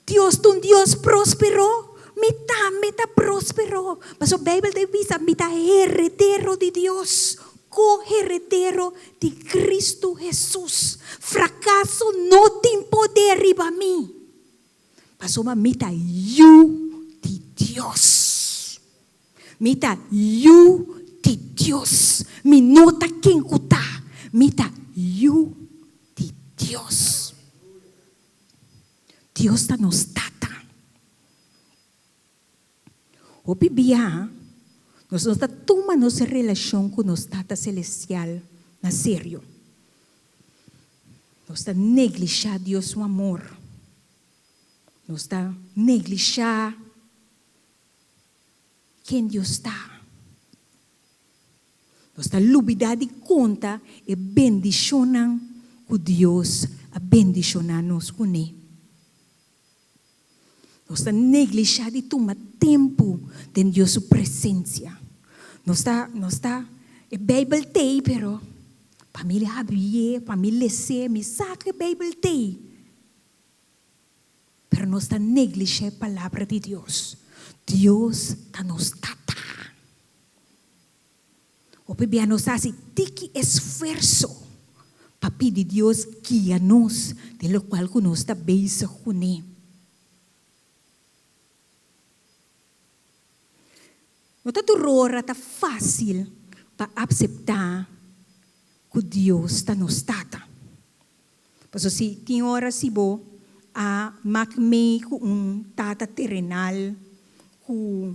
Dios ta un Dios próspero, mi tambe ta próspero. Pasobra Beibel ta bisa, mi ta heredero di Dios, ko-heredero di Kristu Hesus. Frakaso no tin poder riba mi, pasobra mi ta yu di Dios. Mi ta yu di Dios. Mi no ta ken ku ta, mi ta yu di Dios. Dios ta nos Tata. Hopi biaha nos no ta tuma nos relashon ku nos Tata Selestial na serio. Nos ta neglishá Dios su amor. Nos ta neglishá ken Dios ta. Nos ta lubidá di konta e bendishonnan ku Dios a bendishoná nos kuné. Nos ta neglishá di tuma tempu den Dios su presensia. Nos ta, nos ta, e Beibel t'ei, pero pa mi habrié, pa mi les'é, mi sa ku e Beibel t'ei. Pero nos ta neglishá e Palabra di Dios. Dios ta nos Tata. Hopi bia nos ta hasi tiki esfuerso pa pidi Dios guia nos den lokual ku nos ta bezig kuné. No ta tur ora ta fásil pa apseptá ku Dios ta nos Tata. Pasobra si tin ora si bo a mak mei ku un tata terenal ku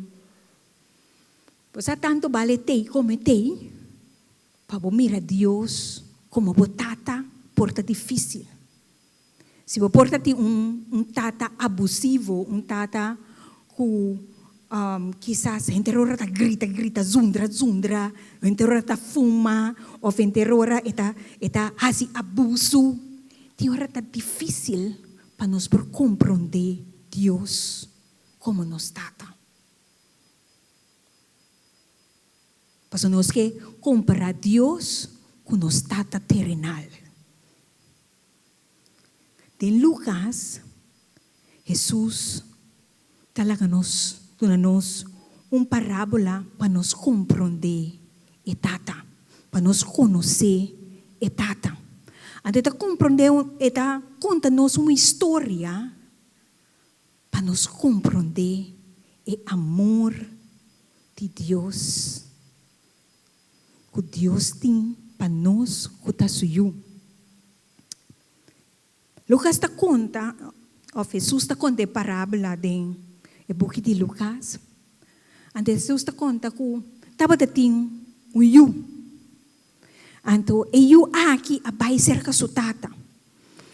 bo sa tantu bale tei kome tei, pa bo mira Dios komo bo tata por ta difísil. Si bo por ta tin un un tata abusivo, un tata ku kisas henter ora ta grita grita, zundra zundra, henter ora ta fuma òf henter ora e ta e ta hasi abusu, tin ora ta difísil pa nos por komprondé Dios komo nos Tata. Pasobra nos ke kompará Dios ku nos tata terenal. Den Lukas, Hesus ta laga nos duna nos un parábola pa nos komprondé e Tata, pa nos konosé e Tata. Anto e ta komprondé, e ta konta nos un historia pa nos komprondé e amor di Dios ku Dios tin pa nos ku ta su yu. Lukas ta konta, òf Hesus ta konta e parábola den e buki di Lukas. Anto Hesus ta konta ku tabata tin un yu. Anto e yu aki a bai serka su tata.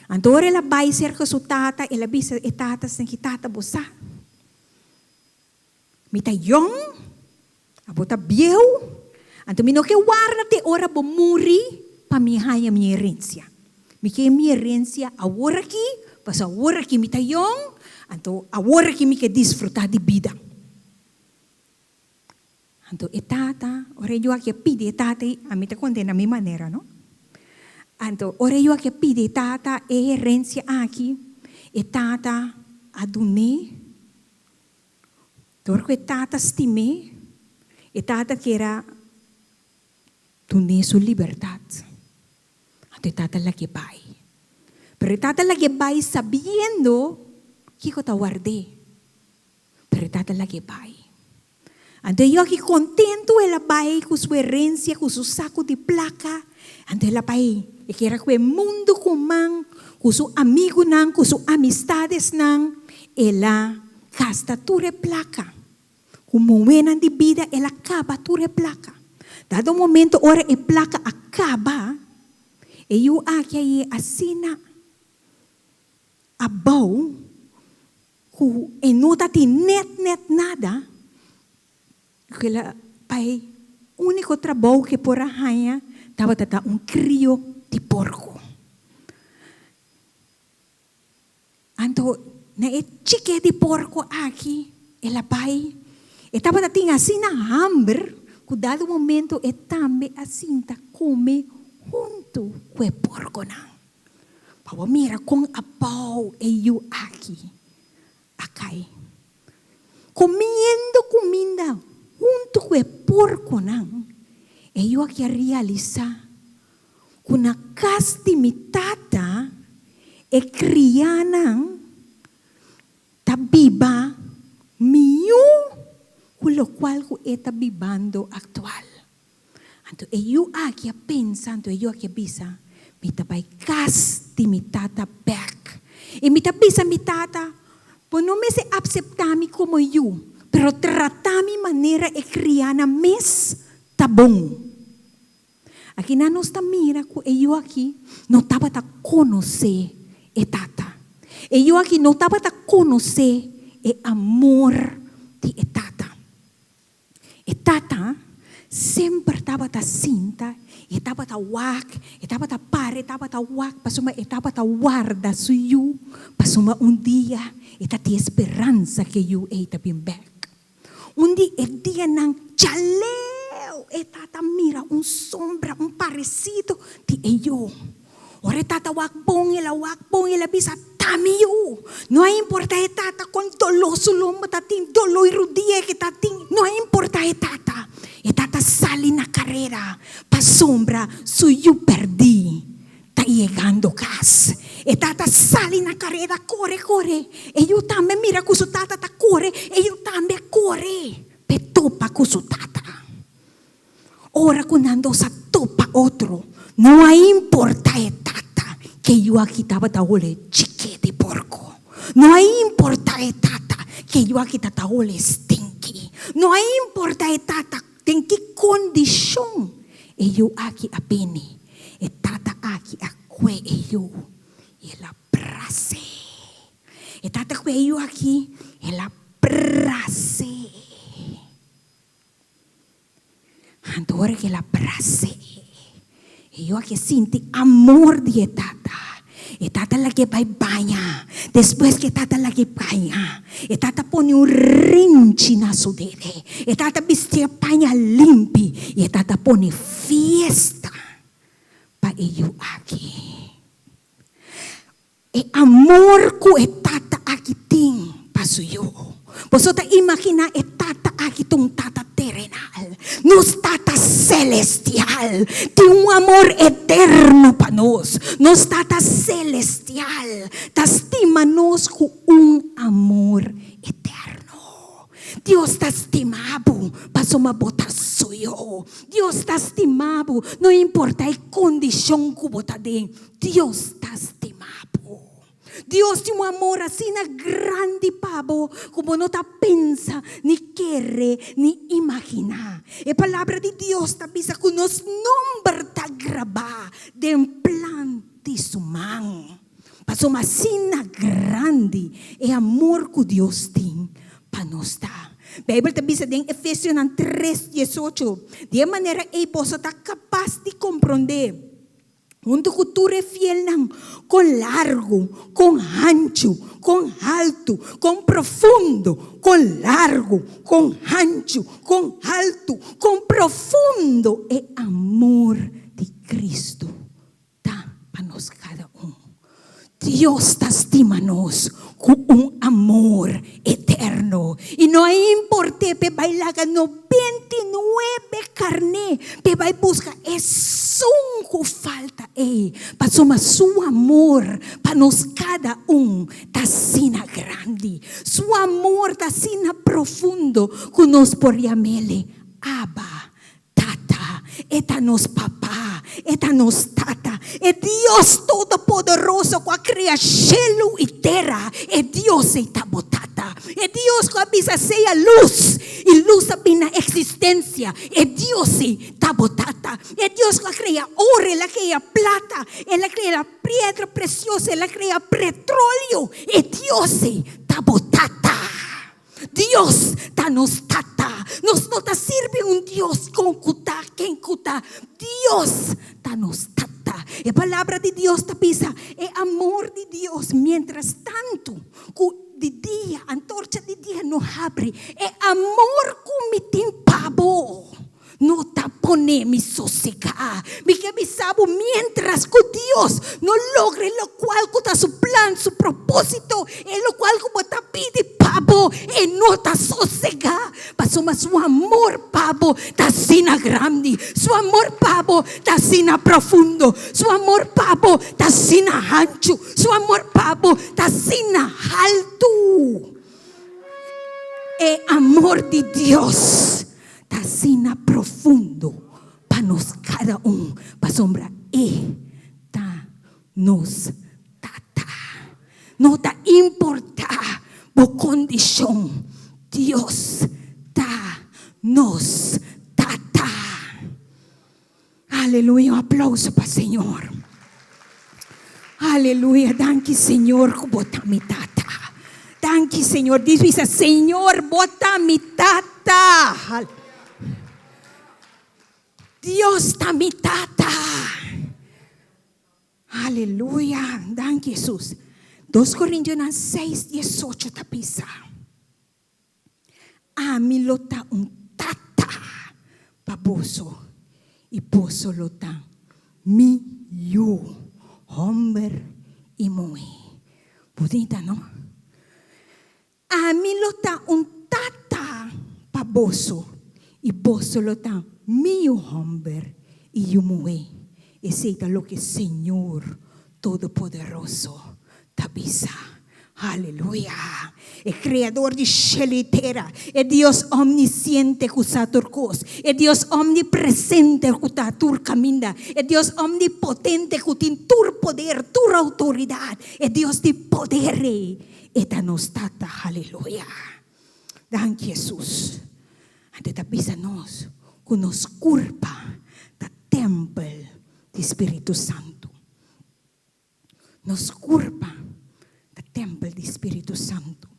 Anto ora el a bai serka su tata, el a bisa e tata, Seki tata, bo sa, Mi ta yòn, abo ta bieu, anto mi no ke warda te ora bo muri pa mi haña mi herensia. Mi ke mi herensia awor aki, pasobra awor aki mi ta yòn, anto awor aki mi ke disfrutá di bida. Anto e tata, ora e yu aki a pidi e tata ei, ami ta kont'é na mi manera, no? Anto ora e yu aki a pidi e tata e herensia aki, e tata a dun'é. Dor ku e tata stim'é, e tata kier a dun'é su libertat. Anto e tata lag'é bai. Pero e tata lag'é bai sabiendo kiko ta ward'é. Pero e tata lag'é bai. Anto e yoki kontentu el a bai ku su herensia, ku su saku di plaka. Anto el a bai, e kier a ku e mundu ku man, ku su amigunan, ku su amistadesnan. El a gasta tur e plaka. Ku muhénan di bida el a kaba tur e plaka. Dado momento ora e plaka a kaba, e yu aki a yega asina abou ku e no ta tin nèt nèt nada, ku el a bai úniko trabou ku e por a haña tabata ta un krio di porko. Anto na e chike di porko aki el a bai, e tabata tin asina hamber ku dado momento e tambe a sinta kome huntu ku e porkonan. Pa bo mira kon abou e yu aki a kai. Komiendo kuminda huntu ku e porkonan, e yu aki a realisá ku na kas di mi tata e krianan ta biba mihó ku lokual ku e ta bibando aktual. Anto e yu aki a pensa, anto e yu aki a bisa, Mi ta bai kas di mi tata bèk. I mi ta bisa mi tata, Bo no mester apseptá mi komo yu, pero tratá mi manera e krianan mes ta bon. Akinan nos ta mira ku e yu aki no tabata konosé e tata. E yu aki no tabata konosé e amor di e tata. E tata semper tabata sinta, e tabata wak, e tabata para, e tabata wak pasobra e tabata warda su yu, pasobra un dia e ta tin e speransa ku e yu ei ta bin bèk. Un di e dianan djaleu e tata mira un sombra, un paresido di e yu. Ora e tata wak bon, el a wak bon, el a bisa, Ta mi yu! No a importa e tata kon doló su lomba ta tin, doló i rudia ke ta tin, no a importa e tata. E tata sali na karera pasobra su yu pèrdí ta yegando kas. E tata sali na kareda kore kore. E yu tambe mira ku su tata ta kore, e yu tambe a kore p'e topa ku su tata. Ora ku nan dos a topa otro, no a importa e tata ke yu aki tabata hole chike di porko. No a importa e tata ke yu aki ta ta hole stinki. No a importa e tata den ki kondishon e yu aki a bini. E tata aki a kue e yu i el a bras'é. E tata kue e yu aki, el a bras'é. Anto ora ku el a bras'é, e yu aki a sinti amor di e tata. E tata lag'é bai baña. Despues ku e tata lag'é baña, e tata pone un renchi na su dede. E tata bistié paña limpi i e tata pone fiesta pa e yu aki. E amor ku e tata aki tin pa su yu. Boso ta imaginá e tata aki ta un tata terenal? Nos Tata Selestial tin un amor eterno pa nos. Nos Tata Selestial ta stima nos ku un amor eterno. Dios ta stima bo pasobra bo ta su yu. Dios ta stima bo no importa e kondishon ku bo ta den. Dios ta stima bo. Dios tin un amor asina grandi pa bo ku bo no ta pensa, ni kere, ni imaginá. E Palabra di Dios ta bisa ku nos nomber ta grabá den plan di su man. Pasobra asina grandi e amor ku Dios tin pa nos ta. Beibel ta bisa den Efesionan tres diesocho, Di e manera ei boso ta kapas di komprondé. Huntu ku tur e fielnan, kon largu, kon hanchu, kon haltu, kon profundo, kon largu, kon hanchu, kon haltu, kon profundo e amor di Cristo ta pa nos kada un. Dios ta stima nos ku un amor eterno. I no a import'é p'e bai laga 99 karné p'e bai buska esun ku falta ei, pasobra su amor pa nos kada un ta asina grandi. Su amor ta asina profundo ku nos por yam'el Abba, Tata, e ta nos Papa, e ta nos Tata, e Dios Todopoderoso ku a krea shelu i tera, e Dios ei ta bo Tata. E Dios ku a bisa sea lus, i lus a bin na eksistensia, e Dios ei ta bo Tata. E Dios ku a krea oro, el a krea plata, el a krea piedra presioso, el a krea petroleo, e Dios ei ta bo Tata. Dios ta nos Tata. Nos no ta sirbi un Dios kon ku ta, ken ku ta. Dios ta nos Tata. E Palabra di Dios ta bisa e amor di Dios mientras tantu ku di dia, antorcha di dia no habri, e amor ku mi tin pa bo. No ta pone mi sosegá. Mi ke bisa bo miéntras ku Dios no logra e lokual ku ta su plan, su propósito, e lokual ku bo ta pidi pa bo, e no ta sosegá. Pasobra su amor pa bo ta asina grandi, su amor pa bo ta asina profundo, su amor pa bo ta asina hanchu, su amor pa bo ta asina haltu. E amor di Dios ta asina profundo pa nos kada un, pasobra E ta nos Tata. No ta importá bo kondishon, Dios ta nos Tata. Aleluya, un aplauso pa Señor. Aleluya, danki Señor ku bo ta mi Tata. Danki Señor, di bisa Señor bo ta mi Tata. Dios ta mi Tata. Aleluya, danki Jesús. 2 Korintionan 6, 18 ta bisa. Ami lo ta un tata pa boso, i boso lo ta mi yu, hòmber i muhé. Bunita, no? Ami lo ta un tata pa boso, i boso lo ta mi yu hòmber i yu muhé. Esei ta loke Señor Todopoderoso ta bisa. Aleluya! E Kreador di shelu i tera, e Dios omnisiente ku sa tur kos, e Dios omnipresente ku ta tur kaminda, e Dios omnipotente ku tin tur poder, tur outoridat, e Dios di poder ei, e ta nos Tata. Aleluya! Danki Hesus. Anto e ta bisa nos ku nos kurpa ta tèmpel di Spiritu Santu. Nos kurpa ta tèmpel di Spiritu Santu.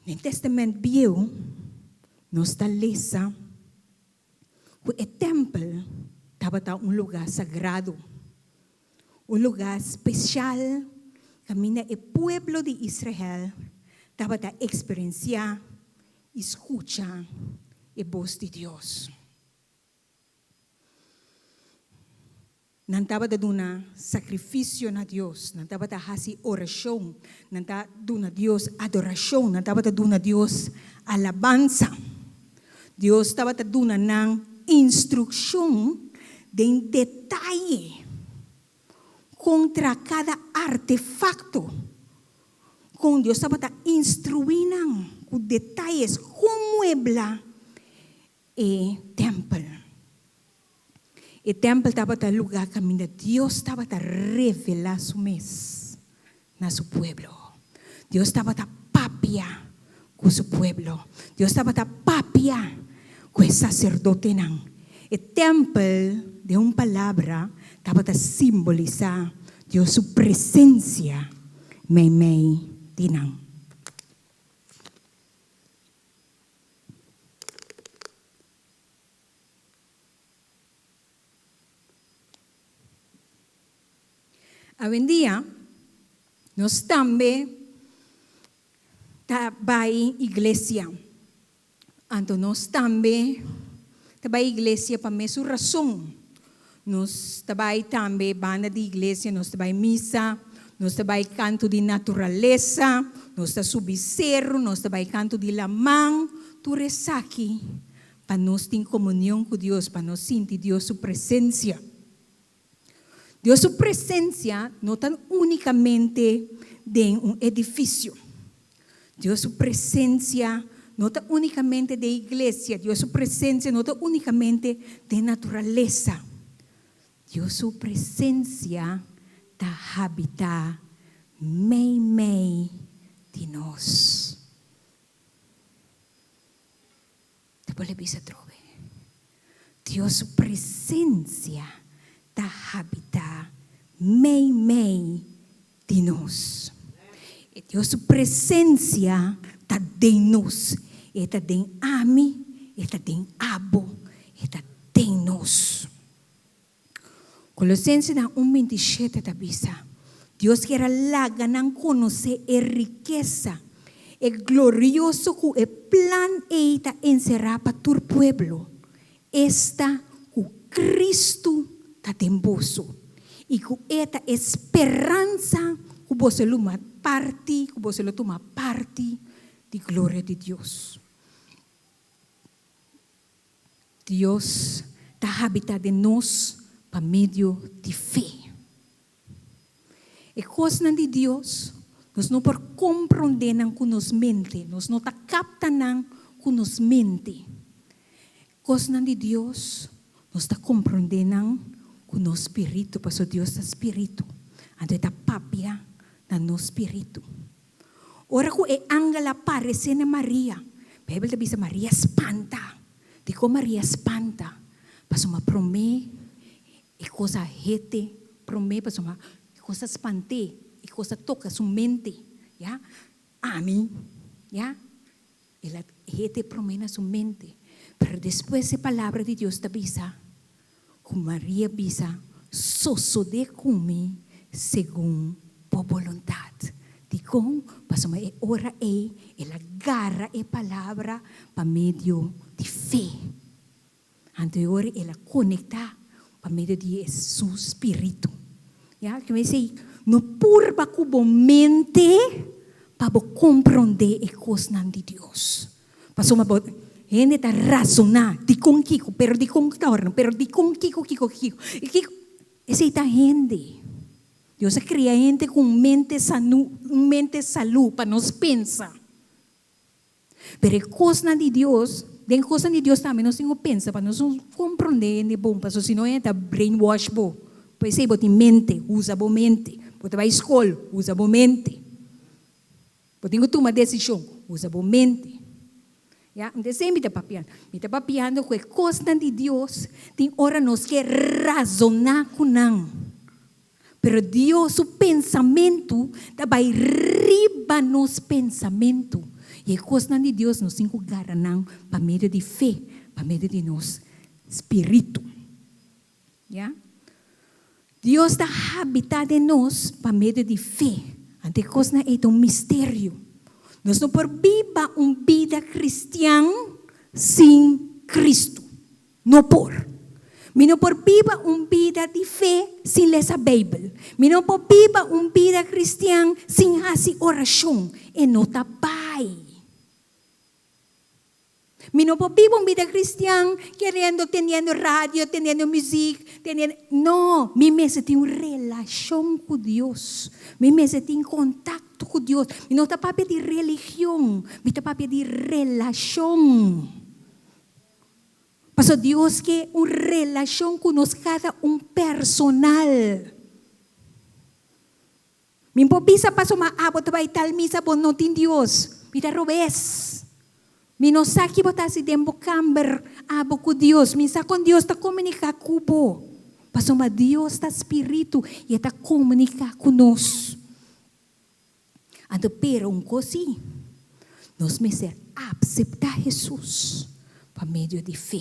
Den Tèstamènt Bieu nos ta lesa ku e tèmpel tabata un lugá sagrado, un lugá spesial kaminda e pueblo di Israel tabata eksperensiá i skucha e bos di Dios. Nan tabata duna sakrifisio na Dios, nan tabata hasi orashon, nan ta duna Dios adorashon, nan tabata duna Dios alabansa. Dios tabata duna nan instrukshon den detaye kontra kada artefakto. Kon Dios tabata instruí nan ku detayes kon muebla e tèmpel. E tèmpel tabata e lugá kaminda Dios tabata revelá su mes na su pueblo. Dios tabata papia ku su pueblo. Dios tabata papia ku e saserdotenan. E tèmpel, den un palabra, tabata simbolisá Dios su presensia meimei di nan. Awendia, nos tambe ta bai iglesia. Anto nos tambe ta bai iglesia pa mesun rason. Nos ta bai tambe banda di iglesia, nos ta bai misa, nos ta bai kantu di naturalesa, nos ta subi seru, nos ta bai kantu di laman. Tur esaki pa nos tin komunion ku Dios, pa nos sinti Dios su presensia. Dios su presensia no ta únikamente den un edifisio. Dios su presensia no ta únikamente den iglesia. Dios su presensia no ta únikamente den naturalesa. Dios su presensia ta habitá meimei di nos. Ta por bisa atrobe. Dios su presensia ta habitá meimei di nos. E Dios su presensia ta den nos. E ta den ami, e ta den abo, e ta den nos. Kolosensenan un 27 ta bisa, Dios kier a laga nan konosé e rikesa, e glorioso ku e plan ei ta enserá pa tur pueblo, esta ku Kristu ta den boso i ku e ta e speransa ku boso lo parti, ku boso lo tuma parti di gloria di Dios. Dios ta habitá den nos pa medio di fe. E kosnan di Dios, nos no por komprondé nan ku nos mente, nos no ta kapta nan ku nos mente. Kosnan di Dios, nos ta komprondé nan ku nos spiritu, pasobra Dios ta spiritu, anto e ta papia na nos spiritu. Ora ku e angel a paresé na Maria, Beibel ta bisa Maria spanta. Dikon Maria spanta? Pasobra promé e kos a hete, promé pasobra e kos a spant'é, e kos a toka su mente, ya. Ami, ya, el a hete promé na su mente. Pero despues e palabra di Dios ta bisa ku Maria bisa, Sosodé ku mi segun bo boluntat. Dikon? Pasobra e ora ei el a gara e palabra pa medio di fe. Anto e ora el a konektá pa medio di e su spiritu. Ya, ke mester no purba ku bo mente pa bo komprondé e kosnan di Dios. Pasobra bo hende ta razoná dikon kiko, pero dikon torno, pero dikon kiko, kiko, kiko. I kiko, esei ta hende. Dios a kria hende ku un mente sanu, un mente salú pa nos pensa. Pero e kosnan di Dios, den kosnan di Dios tambe nos tin ku pensa pa nos komprondé hende bon, pasobra si no hende ta brainwash bo. P'esei bo tin mente, usa bo mente. Bo ta bai skol, usa bo mente. Bo tin ku tuma desishon, usa bo mente. Ya, un esei mi ta papiando. Mi ta papiando ku e kosnan di Dios tin ora nos ke razoná ku nan. Pero Dios su pensamentu ta bai riba nos pensamentu. I e kosnan di Dios nos tin ku gara nan pa medio di fe, pa medio di nos spiritu. Ya. Dios ta habitá den nos pa medio di fe. Anto e kosnan ei ta un misterio. Nos no por biba un bida kristian sin Kristu. No por. Mi no por biba un bida di fe sin lesa Beibel. Mi no por biba un bida kristian sin hasi orashon. E no ta bai. Mi no por biba un bida cristian keriendo teniendo radio, teniendo muziek, teniendo. No, mi mester tin un relacion cu Dios. Mi mester tin contacto cu Dios. Mi no ta papia di religion, mi ta papia di relacion. Pasobra Dios ke un relacion cu nos cada un personal. Mi por bisa pasobra abo ta bai tal misa bo no tin Dios. Mi ta robes. Mi no sa ki bo ta hasi den bo kamber abo ku Dios. Mi sa kon Dios ta komuniká ku bo. Pasobra Dios ta spiritu i e ta komuniká ku nos. Anto pero un kos si, nos mester apseptá Hesus pa medio di fe.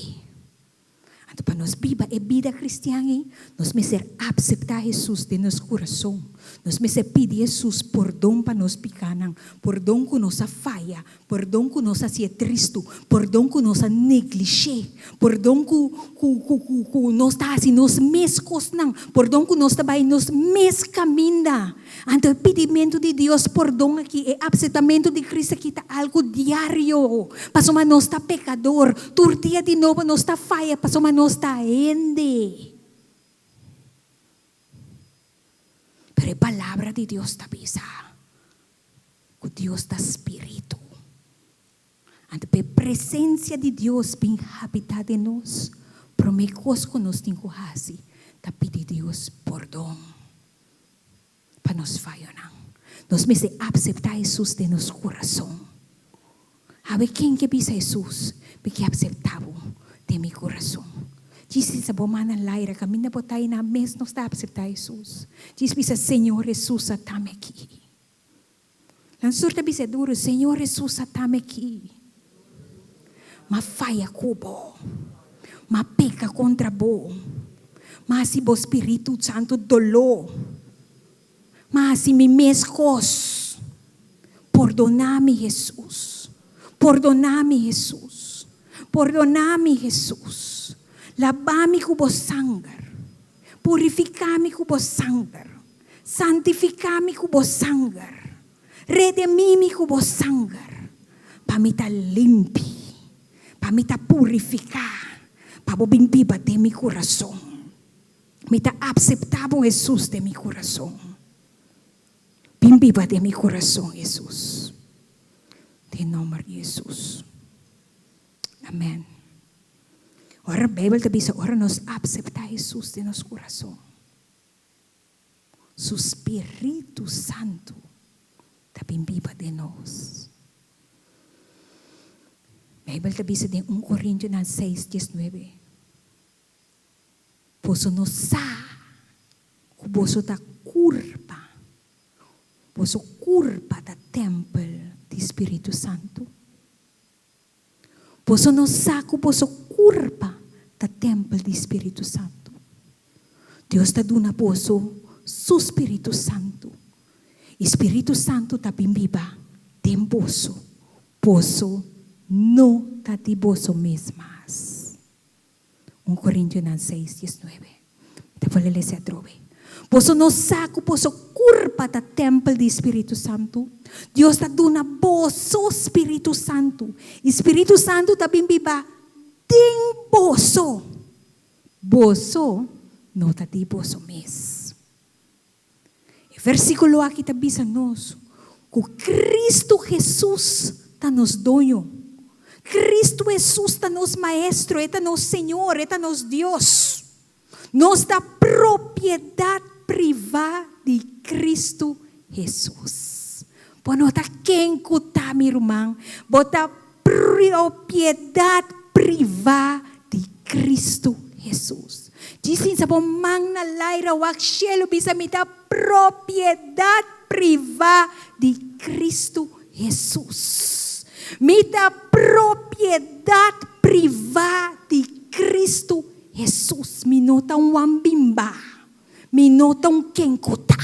Anto pa nos biba e bida kristian ei, nos mester apseptá Hesus den nos kurason. Nos mester pidi Hesus pordon pa nos pikanan, pordon ku nos a faya, pordon ku nos a hasié tristu, pordon ku nos a neglish'é, pordon ku ku ku ku ku nos ta hasi nos mes kosnan, pordon ku nos ta bai nos mes kaminda. Anto e pidimentu di Dios pordon aki, e apseptamentu di Cristo aki ta algu diario, pasobra nos ta pekador. Tur dia di nobo nos ta faya pasobra nos ta hende. Pero e Palabra di Dios ta bisa ku Dios ta Spiritu. Anto pa e presensia di Dios bin habitá den nos, promé kos ku nos tin ku hasi ta pidi Dios pordon pa nos fayonan. Nos mester apseptá Hesus den nos kurason. Awe ken ke bisa Hesus, Mi ke apseptá bo den mi kurason? Djis bisa bo man na laira kaminda bo ta i nan mes nos ta apseptá Hesus. Djis bisa, Señor Hesus, atami aki. Lansur ta bisa duru, Señor Hesus a tame aki. M'a faya ku bo. M'a peka kontra bo. M'a hasi bo Spiritu Santu doló. M'a hasi mi mes kos. Pordoná mi, Hesus. Pordoná mi, Hesus. Pordoná mi, Hesus. Labá mi ku bo sanger. Purifiká mi ku bo sanger. Santifiká mi ku bo sanger. Redemí mi ku bo sanger, pa mi ta limpi, pa mi ta purifiká, pa bo bin biba den mi kurason. Mi ta apseptá bo, Hesus, den mi kurason. Bin biba den mi kurason, Hesus. Den nòmber di Hesus. Amèn. Ora Beibel ta bisa ora nos apseptá Hesus den nos kurason, su spiritu santu ta bin biba den nos. Beibel ta bisa den un Korintionan seis diesnuebe, Boso no sa ku boso ta kurpa, boso kurpa ta tèmpel di spiritu santu. Boso no sa ku boso kurpa ta tèmpel di spiritu santu. Dios ta duna boso su spiritu santu, i spiritu santu ta bin biba den boso. Boso no ta di boso mes mas. Un Korintionan seis diesnuebe. Mi ta bolbe lesa atrobe. Boso no sa ku boso kurpa ta tèmpel di spiritu santu? Dios ta duna boso spiritu santu, i spiritu santu ta bin biba den boso. Boso no ta di boso mes. E versíkulo aki ta bisa nos ku Kristu Hesus ta nos Doño. Kristu Hesus ta nos Maestro, e ta nos Señor, e ta nos Dios. Nos ta propiedat privá di Kristu Hesus. Bo no ta ken ku ta, mi ruman. Bo ta Propiedat privá di Kristu Hesus. Djis sinsa bo man na laira wak shelu bisa mi ta propiedat privá di Kristu Hesus. Mi ta propiedat privá di Kristu Hesus. Mi no ta un wambimba. Mi no ta un kenkotá.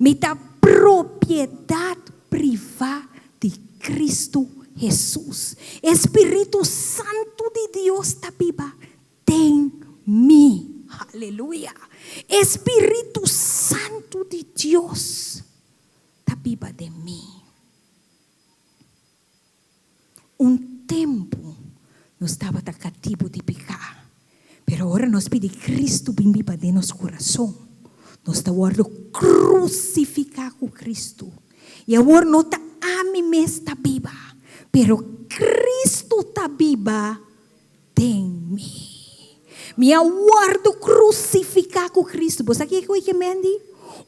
Mi ta propiedat privá di Kristu Hesus. E spiritu santu di Dios ta biba den mi. Aleluya! E spiritu santu di Dios ta biba den mi. Un tempu nos tabata katibu di piká, pero ora nos pidi Kristu bin biba den nos kurason, nos ta wòrdu krusifiká ku Kristu. I awor no ta ami mes ta biba, pero Kristu ta biba den mi. Mi a wòrdu krusifiká ku Kristu. Bo sa kiko e ke men di?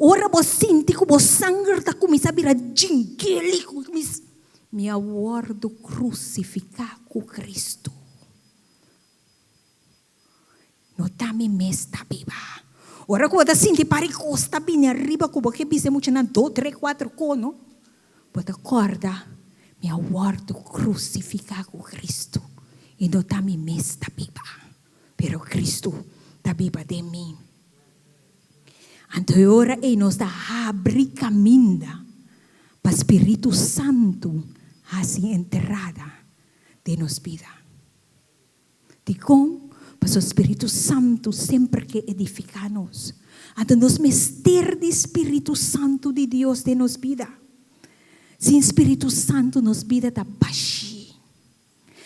Ora bo sinti ku bo sanger ta kuminsá bira djingeli, Mi a wòrdu krusifiká ku Kristu. No ta mi mes ta biba. Ora ku bo ta sinti pari kos ta bini ariba ku bo ke bisa e muchanan dos, tres, kuater kono, bo ta kòrda, mi a wòrdu krusifiká ku Kristu i no ta mi mes ta biba. pero Kristu ta biba den mi. Anto e ora ei nos ta habri kaminda pa Spiritu Santu hasi entrada den nos bida. Dikon? Pasobra Spiritu Santu semper ke edifiká nos. Anto nos mester di Spiritu Santu di Dios den nos bida. Sin Spiritu Santu nos bida ta bashí.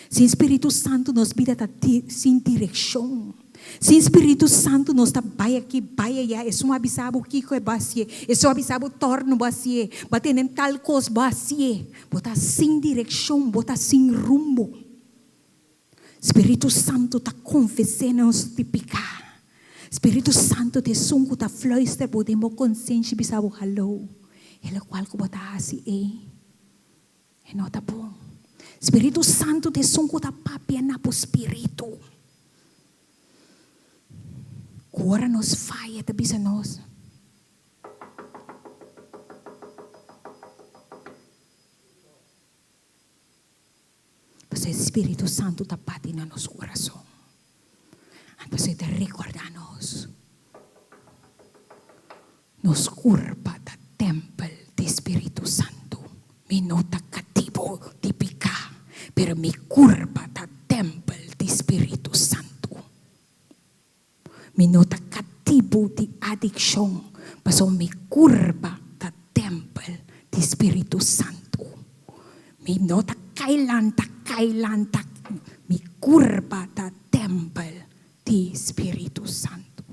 Sin Spiritu Santu nos bida ta sin direkshon. Sin Spiritu Santu nos ta bai aki bai aya. Esun a bisa bo kiko e bo hasié, esun a bisa bo tòrnu bo hasié, bo a tene tal kos bo hasié. Bo ta sin direkshon, bo ta sin rumbo. Spiritu Santu ta konfesé nos di piká. Spiritu Santu ta esun ku ta fluister bo den bo konsenshi bisa bo, Haló, e lokual ku bo ta hasi ei e no ta bon. Spiritu Santu ta esun ku ta papia na bo spiritu. Ku ora nos faya ta bisa nos. Pasobra e Spiritu Santu ta bati na nos kurason. Anto e ta rekordá nos, nos kurpa ta tèmpel di Spiritu Santu. Mi no ta katibu di piká, pero mi kurpa ta tèmpel di Spiritu Santu. Mi no ta katibu di adikshon, pasobra mi kurpa ta tèmpel di Spiritu Santu. Mi no ta kai lanta, kai lanta, mi kurpa ta tèmpel di Spiritu Santu.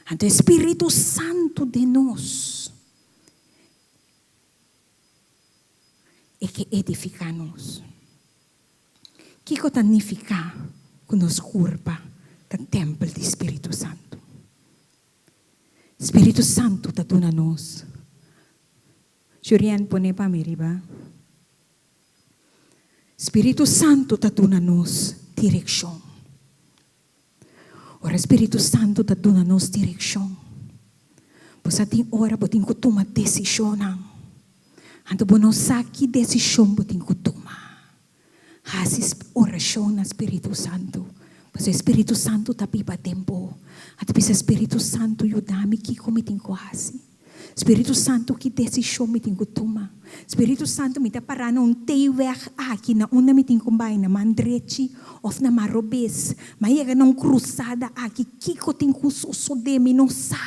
Anto e Spiritu Santu den nos e ke edifiká nos. Kiko ta nifiká ku nos kurpa ta tèmpel di spiritu santu? Spiritu santu ta duna nos. Jurien, pone pa mi riba. Spiritu santu ta duna nos direkshon. Ora spiritu santu ta duna nos direkshon, bo sa tin ora bo tin ku tuma desishonnan. Anto bo no sa ki desishon bo tin ku tuma. Hasi orashon na Spiritu Santu, pasobra e Spiritu Santu ta biba den bo. A ta bisa, Spiritu Santu, yuda mi kiko mi tin ku hasi. Spiritu Santu, ki desishon mi tin ku tuma. Spiritu Santu, mi ta pará na un T-weg aki, na unda mi tin ku bai, na man drechi òf na man robes? Mi a yega na un krusada aki, kiko tin ku sosodé? Mi no sa.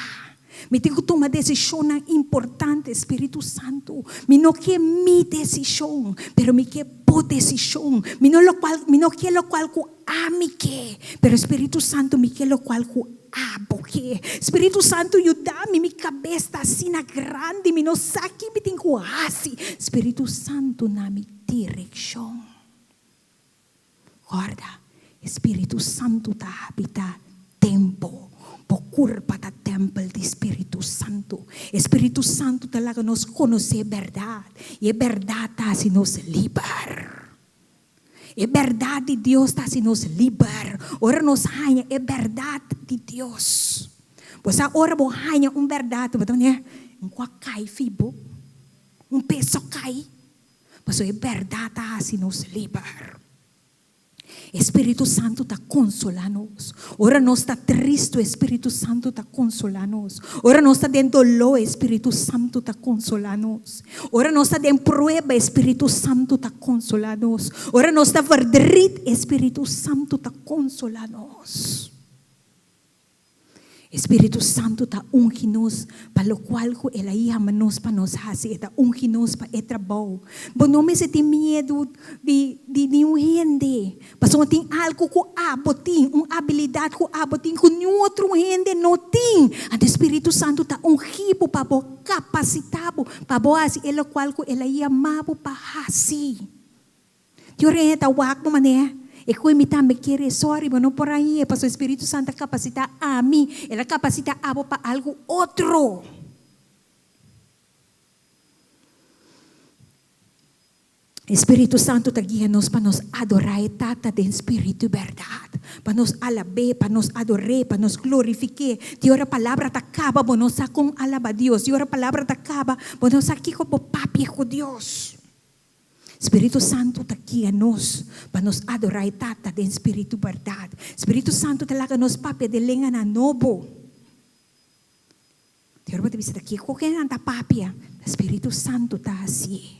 Mi tin ku tuma desishonnan importante, Spiritu Santu. Mi no ke mi desishon, pero mi ke bo desishon. Mi no lokual, mi no ke lokual ku ami ke, pero Spiritu Santu, mi ke lokual ku abo ke. Spiritu Santu, yuda mi, mi kabes ta asina grandi, mi no sa ki mi tin ku hasi. Spiritu Santu na mi direkshon. Kòrda, e Spiritu Santu ta habitá den bo. Bo kurpa ta tèmpel di Spiritu Santu. E Spiritu Santu ta laga nos konosé e bèrdat, i e bèrdat ta hasi nos liber. E bèrdat di Dios ta hasi nos liber. Ora nos haña e bèrdat di Dios, bo sa ora bo haña un bèrdat, bo ta manera un kua kai fi bo, un peso kai. Pasobra e bèrdat ta hasi nos liber. E Spiritu Santu ta konsolá nos. Ora nos ta tristu, e Spiritu Santu ta konsolá nos. Ora nos ta den doló, e Spiritu Santu ta konsolá nos. Ora nos ta den prueba, e Spiritu Santu ta konsolá nos. Ora nos ta verdriet, e Spiritu Santu ta konsolá nos. E Spiritu Santu ta ungi nos pa lokual ku El a yama nos pa nos hasi. E ta ungi nos pa e trabou. Bo no mester tin miedu di di niun hende, pasobra tin algu ku abo tin, un abilidat ku abo tin ku niun otro hende no tin. Anto e Spiritu Santu ta ungi bo pa bo kapasitá bo pa bo hasi e lokual ku El a yama bo pa hasi. Dios rei ta wak bo manera e koe mi tambe kier e sorry bo no por a hie pasobra e Spiritu Santo a kapasita ami el a kapasita abo pa algu otro. E Spiritu Santo ta guia nos pa nos adora e Tata den spiritu i bèrdat, pa nos alab'é, pa nos ador'é, pa nos glorifik'é. Di ora palabra ta kaba bo no sa kon alaba Dios, di ora palabra ta kaba bo no sa kiko bo papia ku Dios. Spiritu Santu ta guia nos pa nos adorá e Tata den spiritu bèrdat. Spiritu Santu ta laga nos papia den lenganan nobo. Di ora bo ta bisa ta kiko ku nan ta papia, ta Spiritu Santu ta hasié.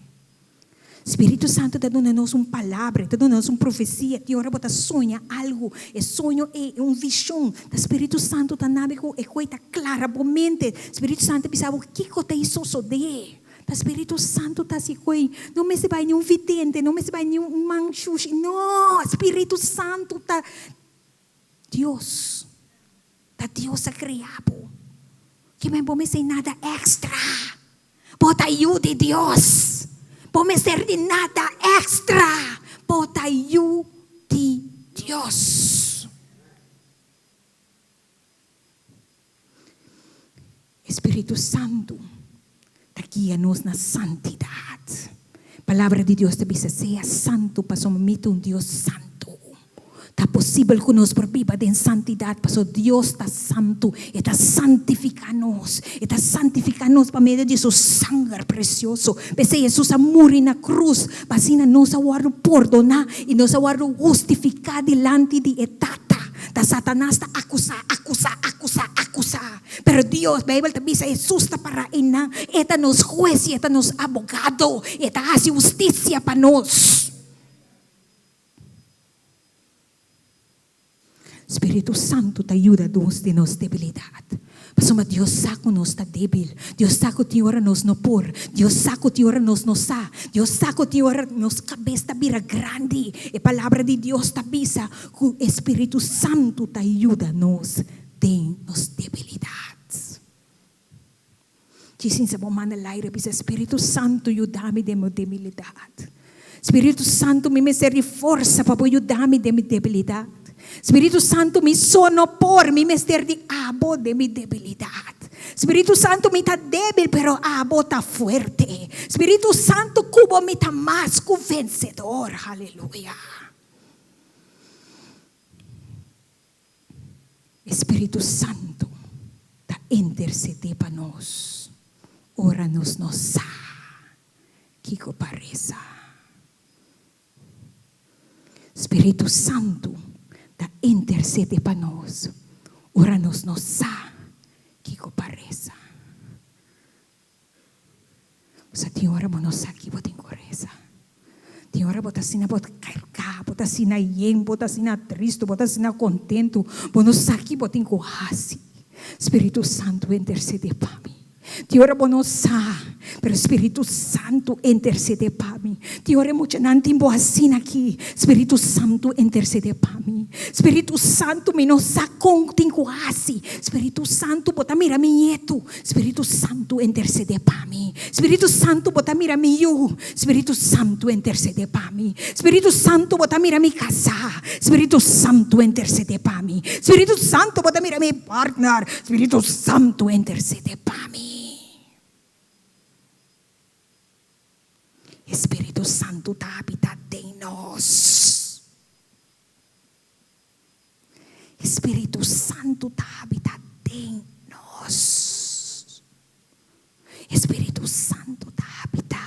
Spiritu Santu ta duna nos un palabra, e ta duna nos un profesia. Tin ora bo ta soña algu, e soño ei e un vishon. Ta Spiritu Santu ta nabi ku e koi ta klara bo mente. Spiritu Santu ta bisa bo kiko ta e sosodé. Ta Spiritu Santu ta hasi koi. No mester bai niun vidente, no mester bai niun man shushi. No! Spiritu Santu ta Dios. Ta Dios a krea bo. Kimen bo mester nada extra. Bo ta yu di Dios. Bo mester di nada extra. Bo ta yu di Dios. E Spiritu Santu ta guia nos na santidat. Palabra di Dios ta bisa, Sea santu, pasobra mi ta un Dios santu. Ta posibel ku nos por biba den santidat pasobra Dios ta santu. E ta santifiká nos. E ta santifiká nos pa medio di su sanger presioso. P'esei Hesus a muri na krus pa asina nos a wòrdu pordoná i nos a wòrdu hustifiká dilanti di e Tata. Ta Satanas ta akusá, akusá, akusá, akusá. Pero Dios, Beibel ta bisa, Hesus ta pará einan. E ta nos hues i e ta nos abogado. E ta hasi hustisia pa nos. Spiritu Santu ta yuda nos den nos debilidat. Pasobra Dios sa ku nos ta débil. Dios sa ku tin ora nos no por. Dios sa ku tin ora nos no sa. Dios sa ku tin ora nos kabes ta bira grandi. E Palabra di Dios ta bisa ku e Spiritu Santu ta yuda nos den nos debilidat. Djis sinsa bo manda laira bisa, Spiritu Santu yuda mi den mi debilidat. Spiritu Santu mi mester di forsa pa bo yuda mi den mi debilidat. Spiritu Santu mi so no por, mi mester di abo den mi debilidat. Spiritu Santu mi ta debil pero abo ta fuerte. Spiritu Santu ku bo mi ta mas ku vensedor. Haleluya. E Spiritu Santu ta intersedé pa nos ora nos no sa kiko pa resa. Spiritu Santu ta intersedé pa nos ora nos no sa kiko pa resa. Sa tin ora bo no sa ki bo tin ku resa. Tin ora bo ta asina bo ta kargá, bo ta asina yen, bo ta asina tristu, bo ta asina kontentu, bo no sa ki bo tin ku hasi. Spiritu Santu intersedé pa mi. Tin ora bo no sa, pero Spiritu Santu intersedé pa mi. Tin ora e muchanan tin bo asina aki, Spiritu Santu intersedé pa mi. Spiritu Santu mi no sa kon tin ku hasi. Spiritu Santu bo ta mira mi ñetu. Spiritu Santu intercede pa mi. Spiritu Santu bo ta mira mi yu. Spiritu Santu intercede pa mi. Spiritu Santu bo ta mira mi kasá. Spiritu Santu intercede pa mi. Spiritu Santu bo ta mira mi partner. Spiritu Santu intercede pa mi. E Spiritu Santu ta habita den nos. E Spiritu Santu ta habita den nos. E Spiritu Santu ta habita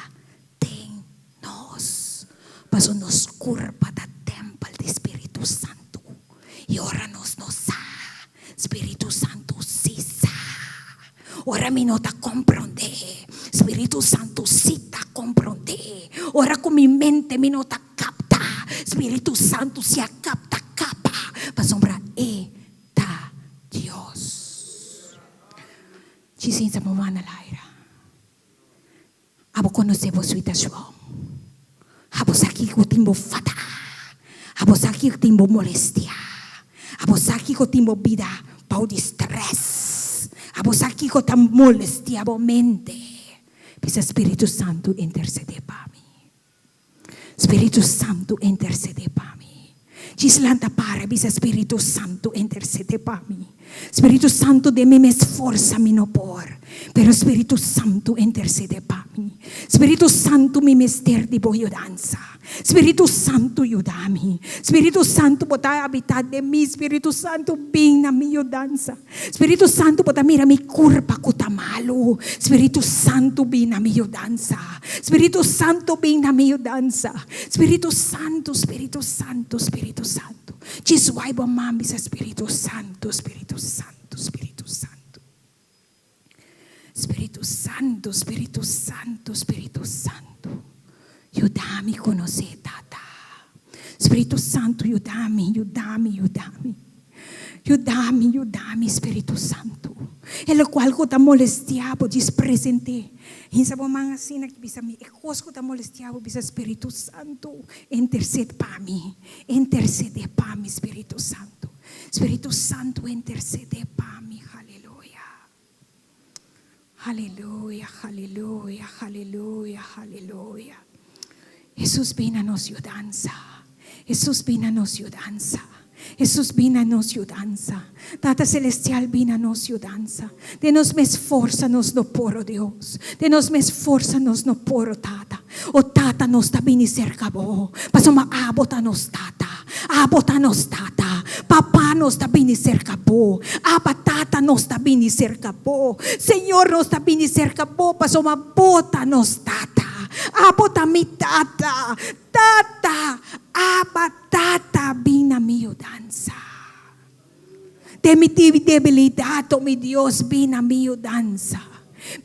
den nos. Pasobra nos kurpa ta tèmpel di Spiritu Santu. I ora nos no sa, Spiritu Santu sí sa. Ora mi no ta komprondé, Spiritu Santu sí ta komprondé. Ora ku mi mente mi no ta Kapta, Spiritu Santu si a kapta kaba, pasobra E ta Dios. Djis insa bo manda laira. Abo konosé bo situashon. Abo sa kiko tin bo fada. Abo sa kiko tin bo molestia. Abo sa kiko tin bo bida bou di strès. Abo sa kiko ta molestia bo mente. Bisa Spiritu Santu intersedé pa mi. Spiritu Santu intercede pa mi. Djis lanta para bisa Spiritu Santu intercede pa mi. Spiritu Santu den mi mes forsa mi no por, pero Spiritu Santu intercede pa mi. Spiritu Santu mi mester di bo yudansa. Spiritu Santu yuda mi. Spiritu Santu bo ta habitá den mi. Spiritu Santu bin na mi yudansa. Spiritu Santu bo ta mira mi kurpa ku ta malu. Spiritu Santu bin na mi yudansa. Spiritu Santu bin na mi yudansa. Spiritu Santu, Spiritu Santu, Spiritu Santu. Djis wai bo man bisa Spiritu Santu, Spiritu Santu, Spiritu Santu. Spiritu Santu, Spiritu Santu, Spiritu Santu, yuda mi konosé Tata. Spiritu Santu, yuda mi, yuda mi, yuda mi. Yuda mi, yuda mi, Spiritu Santu. E lokual ku ta molestiá bo, djis present'é. Hinsa bo man asina ki bisa mi, e kos ku ta molestiá bo, bisa Spiritu Santu, intersedé pa mi, intersedé pa mi, Spiritu Santu. Spiritu Santu, intersedé pa mi. Haleluya. Haleluya, haleluya, haleluya, haleluya. Hesus bin na nos yudansa. Hesus bin na nos yudansa. Hesus bin na nos yudansa. Tata Celestial bin na nos yudansa. Den nos mes forsa nos no por, o Dios. Den nos mes forsa nos no por, o Tata. O Tata, nos ta bini serka bo, pasobra abo ta nos Tata. Abo ta nos Tata. Papa, nos ta bini serka bo. Abba, Tata, nos ta bini serka bo. Señor, nos ta bini serka bo, pasobra bo ta nos Tata. Abo ta mi Tata. Tata, Abba, Tata, bin na mi yudansa. Den mi debilidat, o mi Dios, bin na mi yudansa.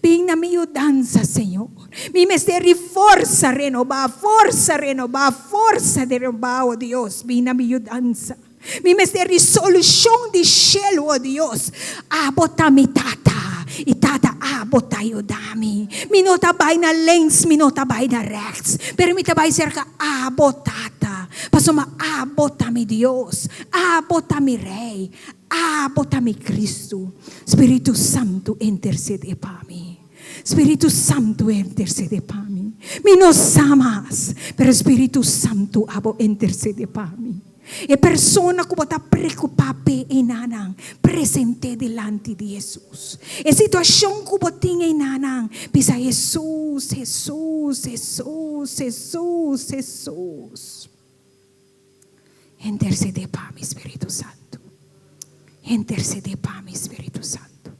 Bin na mi yudansa, Señor. Mi mester di forsa renobá, forsa renobá, forsa renobá, o Dios, bin na mi yudansa. Mi mester di solushon di shelu, o Dios. Abo ta mi Tata, i Tata, abo ta yuda mi. Mi no ta bai na links, mi no ta bai na rechts, pero mi ta bai serka abo, Tata, pasobra abo ta mi Dios. Abo ta mi Rei, abo ta mi Cristo. Spiritu Santu intercede pa mi. Spiritu Santu intercede pa mi. Mi no sa mas, pero Spiritu Santu abo intercede pa mi. E persona ku bo ta preocupa p'e einanan, present'é dilanti di Hesus. E situacion ku bo tin einanan, bisa Hesus, Hesus, Hesus, Hesus, Hesus. Intercedé pa mi, Spiritu Santu. Intercedé pa mi, Spiritu Santu.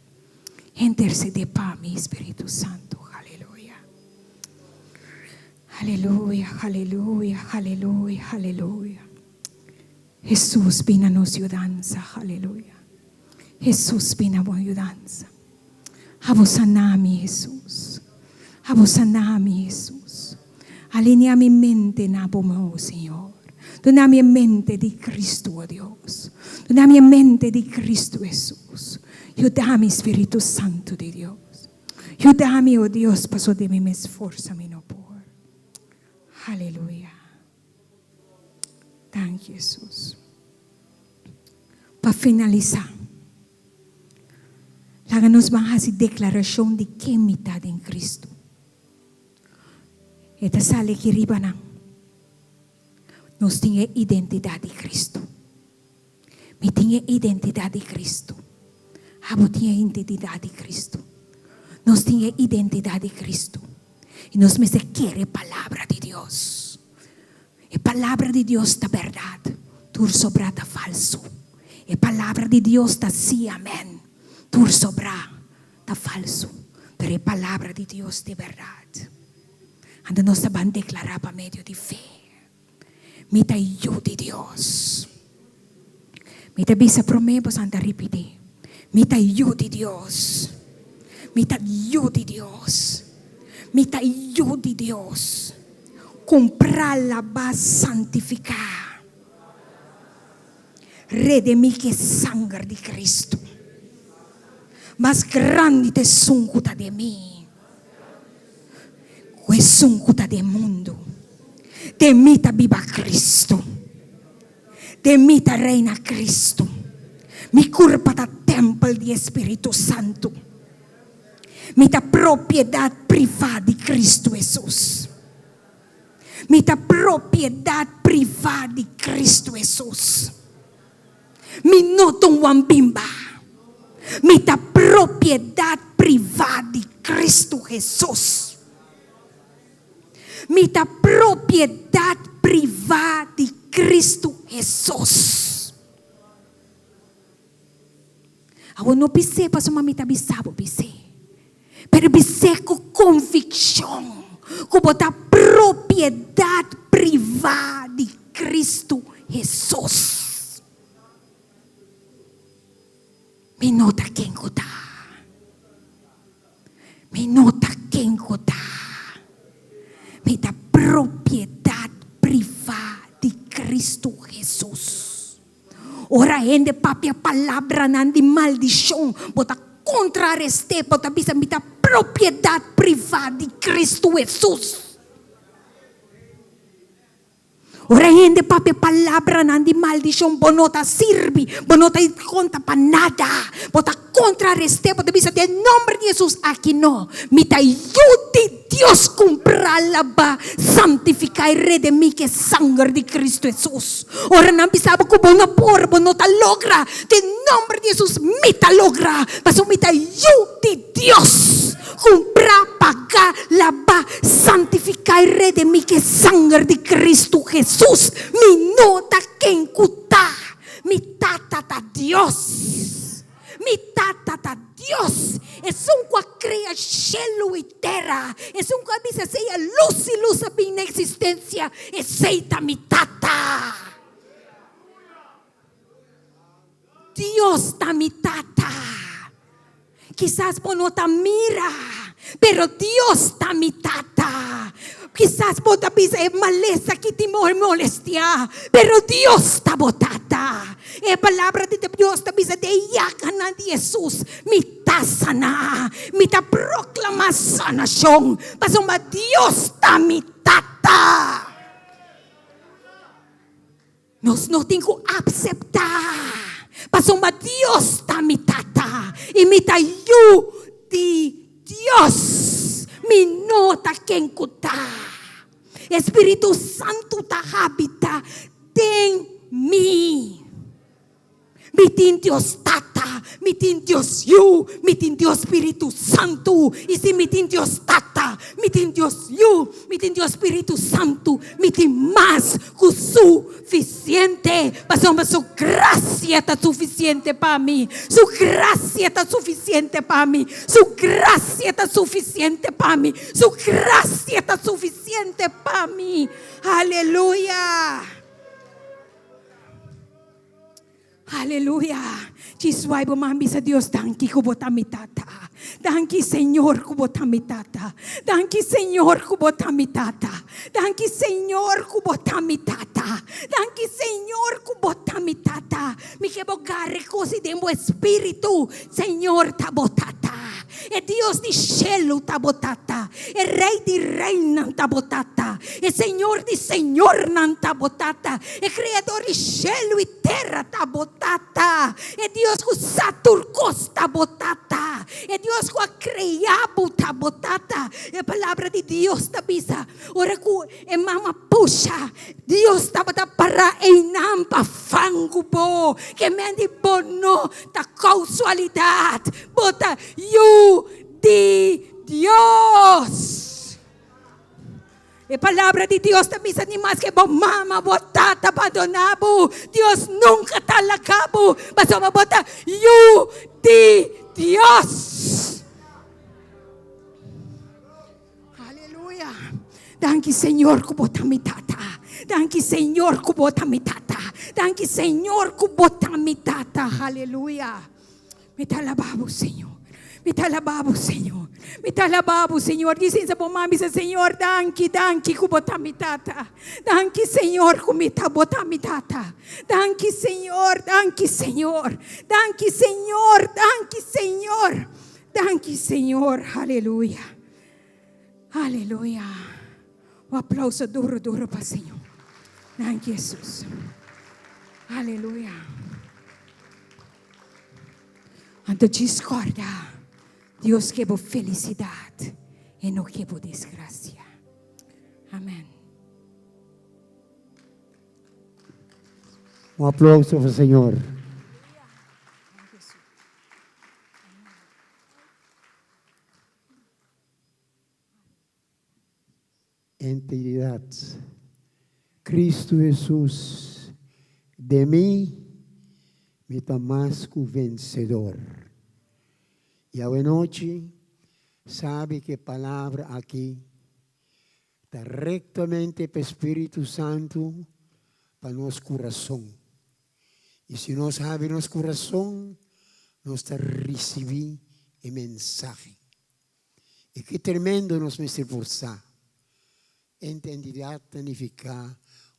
Intercedé pa mi, Spiritu Santu. Aleluya. Aleluya, aleluya, aleluya, aleluya. Hesus bin na nos yudansa. Aleluya. Hesus bin na bo yudansa. Abo sana mi, Hesus. Abo sana mi, Hesus. Alinea mi mente na bo mou, Señor. Duna mi e mente di Cristo, o Dios. Duna mi e mente di Cristo Hesus. Yuda mi, Spiritu Santu di Dios. Yuda mi, o Dios, paso den mi mes forsa mi no por. Aleluya. Danki, Hesus. Pa finalisa. Laga nos ban hasi deklarashon di ken mi ta den Kristu. E ta sali aki riba nan. Nos tin e identidat di Kristu. Mi tin e identidat di Kristu. Abo tin e identidat di Kristu. Nos tin e identidat di Kristu. I nos mester kere e Palabra di Dios. E Palabra di Dios ta bèrdat, tur sobrá ta falsu. E Palabra di Dios ta sí, amèn, tur sobrá ta falsu. Pero e Palabra di Dios ta e bèrdat. Anto nos ta ban deklará pa medio di fe, Mi ta yu di Dios. Mi ta bisa promé, boso ta ripití, Mi ta yu di Dios. Mi ta yu di Dios. Mi ta yu di Dios. Kumprá, labá, santifiká. Redemí ku e sanger di Kristu. Mas grandi ta esun ku ta den mi ku esun ku ta den mundu. Den mi ta biba Kristu. Den mi ta reina Kristu. Mi kurpa ta tèmpel di e Spiritu Santu. Mi ta propiedat privá di Kristu Hesus. Mi ta propiedat privá di Kristu Hesus. Mi no ta un wambimba. Mi ta propiedat privá di Kristu Hesus. Mi ta. propiedat privá di Kristu Hesus. Awor no bis'é pasobra mi ta bisa bo bis'é, pero bis'é ku konvikshon ku bo ta propiedat privá di Kristu Hesus. Mi no ta ken ku ta. Mi no ta ken ku ta. Mi ta propiedat privá di Kristu Hesus. Ora hende papia palabranan di maldishon, bo ta kontrarest'é, bo ta bisa, Mi ta propiedat privá di Kristu Hesus. Ora hende papia palabranan di maldishon, bo no ta sirbi, bo no ta konta pa nada. Bo ta kontrarest'é, bo ta bisa, Den nomber di Hesus, aki no. Mi ta yu di Dios kumprá, labá, santifiká i redemí ku e sanger di Kristu Hesus. Ora nan bisa bo ku bo no por, bo no ta logra, den nomber di Hesus, mi ta logra, pasobra mi ta yu di Dios. Kumprá, pagá, labá, santifiká i redemí ku e sanger di Kristu Hesus. Mi no ta ken ku ta. Mi Tata ta Dios. Mi Tata ta Dios, esun ku a krea shelu i tera, esun ku a bisa sea lus i lus a bin na eksistensia, esei ta mi Tata. Dios ta mi Tata. Kisas bo no ta mira, pero Dios ta mi Tata. Kisas bo ta bisa e malesa aki tin molestia, pero Dios ta bo Tata. E palabra di Dios ta bisa den e yaganan di Hesus, Mi ta saná, mi ta proklamá sanashon, pasobra Dios ta mi Tata. Nos no tin ku akseptá, pasobra Dios ta mi Tata i mi ta yu di Dios. Mi no ta ken ku ta. E spiritu santu ta habitá den mi. Mi tin Dios Tata, mi tin Dios Yu, mi tin Dios Spiritu Santu. I si mi tin Dios Tata, mi tin Dios Yu, mi tin Dios Spiritu Santu, mi tin mas ku sufisiente. Pasobra Su grasia ta sufisiente pa mi. Su grasia ta sufisiente pa mi. Su grasia ta sufisiente pa mi. Su grasia ta sufisiente pa mi. Aleluya! Aleluya! Chiswai bo man bisa Dios, Danki ku bo ta mi Tata. Danki Señor ku bo ta mi Tata. Danki Señor ku bo ta mi Tata. Danki Señor ku bo ta mi Tata. Danki Señor ku bo ta mi Tata. Mi ke bo gar'e kosi den bo espíritu. Señor ta bo Tata. E Dios di shelu ta bo Tata. E Rei di reinan ta bo Tata. E Señor di señornan ta bo Tata. E Kreador di shelu i tera ta bo Tata. E Dios ku sa tur kos ta bo Tata. E Dios ku a krea bo ta bo Tata. E Palabra di Dios ta bisa, ora ku e mama pusha, Dios tabata pará einan pa fangu bo. Ke men di bo no ta kousualidat, bo ta yu di Dios. E Palabra di Dios ta bisa ni maske bo mama, bo tata bandoná bo, Dios nunka ta laga bo, pasobra bo ta yu di Dios. Aleluya! Danki Señor ku bo ta mi Tata. Danki Señor ku bo ta mi Tata. Danki Señor ku bo ta mi Tata. Aleluya! Mi ta alabá bo, Señor. Mi ta alabá bo, Señor. Mi ta alabá bo, Señor. Dicen sa bo mami sa, Señor, danki, danki ku bo ta mi Tata. Danki, Señor, ku mi ta bo ta mi Tata. Danki, Señor, danki, Señor. Danki, Señor, danki, Señor. Danki Señor, aleluya. Aleluya. Un aplauso duro, duro pa Señor. Danki Jesús. Aleluya. Anto djis corda, Dios ke bo felicidad e no ke bo desgracia. Amen. Un aplauso pa Señor. Entidat. Kristu Hesus den mi, mi ta mas ku vensedor. I awenochi, sabi ku e palabra aki ta rektamente pa e Spiritu Santu pa nos kurason. I si nos habri nos kurason, nos ta risibí e mensahe. I ki tremendo nos mester por sa! Entendidat ta nifiká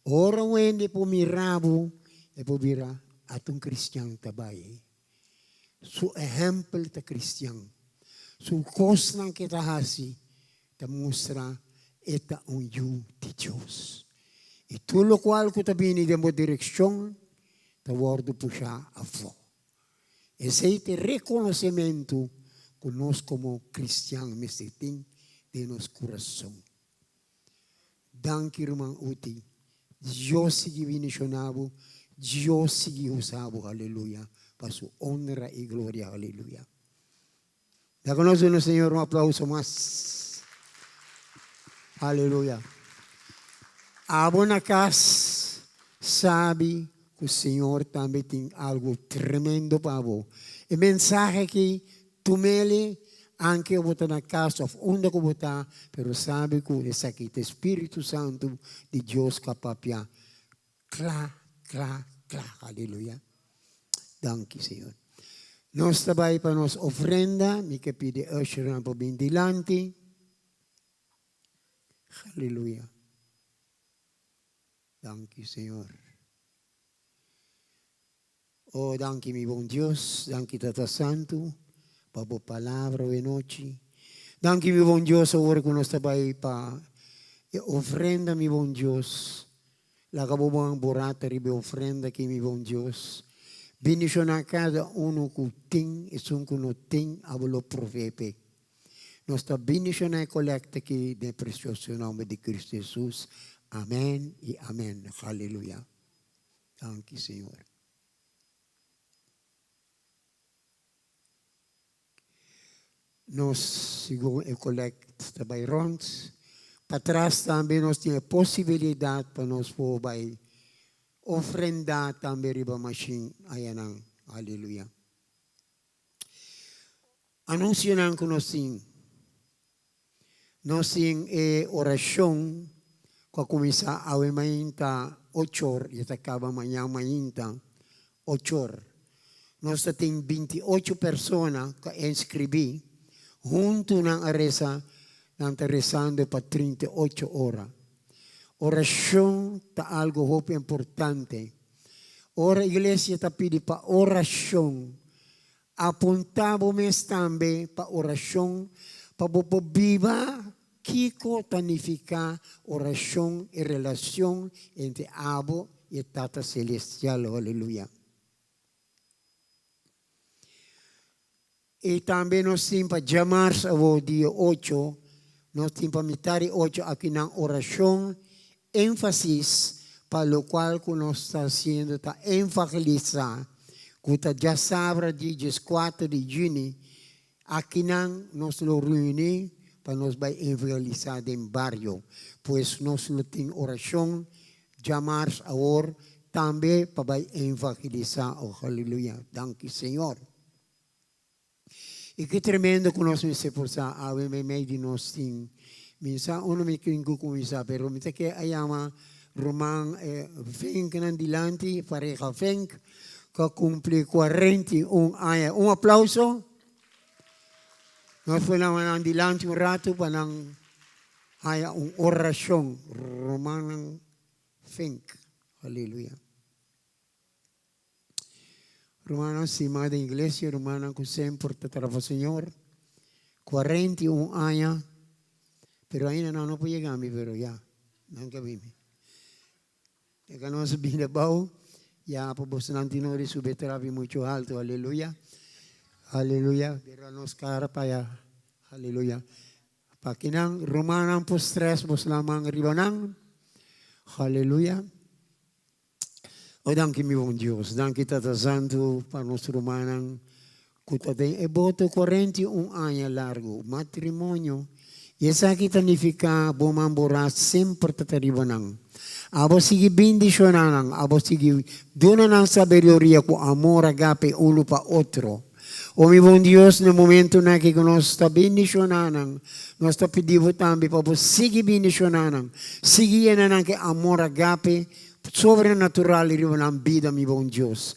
ora un hende por mira bo, e por bira ata un kristian ta bai. Su ehèmpel ta kristian. Su kosnan ku e ta hasi ta mustra e ta un yu di Dios. I tur lokual ku ta bini den bo direkshon ta wòrdu pushá afó. Esei ta e rekonosementu ku nos komo kristian mester tin den nos kurason. Danki ruman Uti. Dios sigui bendishoná bo, Dios sigui usa bo, aleluya, pa su honra i gloria, aleluya. Da ku nos duna Señor un aplauso mas. Aleluya. Abo na kas sabi ku Señor tambe tin algu tremendo pa bo. E mensahe aki tumele anke bo ta na kas of unda ku bo ta, pero sabi ku esaki ta e Spiritu Santu di Dios ku a papia Kla, kla, kla. Aleluya. Danki, Señor. Nos ta bai pa nos ofrenda. Mi ke pidi ushernan pa bin dilanti. Aleluya. Danki, Señor. Oh, danki mi bon Dios, danki Tata Santu pa bo palabra awe nochi. Danki mi bon Dios awor ku nos ta bai pa e ofrenda mi bon Dios. Laga bo man borata riba e ofrenda aki mi bon Dios. Bendishoná kada unu ku tin, esun ku no tin abo lo provee p'e. Nos ta bendishoná e kolekta aki den e presioso nomber di Kristu Hesus. Amen i amen. Haleluya. Danki Señor. Nos segun e collect ta bay rond. Patras tambe nos tin e posibilidad pa nos por bay ofrenda tambe riba machine ayanan. Aleluya. Anuncionan cu nos tin. Nos tin e orashon ku a kuminsá awe mainta ochor i ta kaba mañan mainta ochor. Nos ta tin 28 persona ku a inskribí. Huntu nan a resa, nan ta resando pa 38 ora. Orashon ta algu hopi importante. Ora iglesia ta pidi pa orashon, Apuntá bo mes tambe pa orashon pa bo por biba kiko ta nifiká orashon i relashon entre abo i e Tata Selestial. Aleluya. I tambe nos tin pa djamars awor dia ocho, nos tin pa mitar di ocho aki nan orashon Énfasis pa lokual ku nos ta hasiendo ta enfagelisá ku ta djasabra di dieskuater di yüni, akinan nos lo reuní pa nos bai evangelisá den bario. Pues nos lo tin orashon djamars awor tambe pa bai evangelisá. Oh, haleluya! Danki Señor. I ki tremendo ku nos mester por sa awe meimei di nos tin. Mi sa unda mi tin ku kuminsá, pero mi ta ke a yama ruman Vink nan dilanti, pareha Vink, ku a kumpli 41 aña. Un aplauso. Nos por yama nan dilanti un ratu pa nan haña un orashon. Rumannan Vink. Aleluya. Rumannan stima den iglesia, rumannan ku semper ta traha pa Señor, 41 aña, pero ainda nan no por yega mi, pero ya, nan ta bini. Eka nos bini abou, ya pa bosonan tin ora di subi e trapi mucho alto, aleluya, aleluya, bira nos kara pa ya, aleluya. Pa kinan rumannan por stress bosonan man riba nan, aleluya. O danki mi bon Dios, danki Tata Santu pa nos rumannan ku ta den e boto 41 aña largu, matrimonio. I esaki ta nifiká bo man borá semper ta ta riba nan. Abo sigui bindishoná nan, abo sigui duna nan sabiduria ku amor agape unu pa otro. O mi bon Dios, na momentunan aki ku nos ta bindishoná nan, nos ta pidi bo tambe pa bo sigui bindishoná nan, sigui yena nan ku e amor agape sobrenatural riba nan bida, mi bon Dios.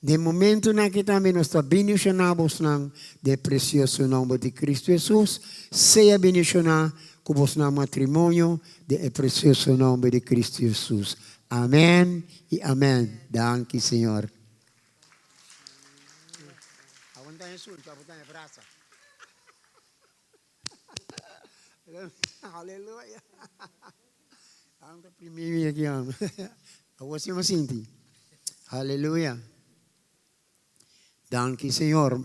Den momentunan aki tambe nos ta bendishoná bosnan den e presioso nomber di Cristo Hesus. Sea bendishoná ku bosnan matrimonio den e presioso nomber di Cristo Hesus. Amen i amen. Danki Señor. Aleluya. Awor si mi sinti. Aleluya. Danki Señor.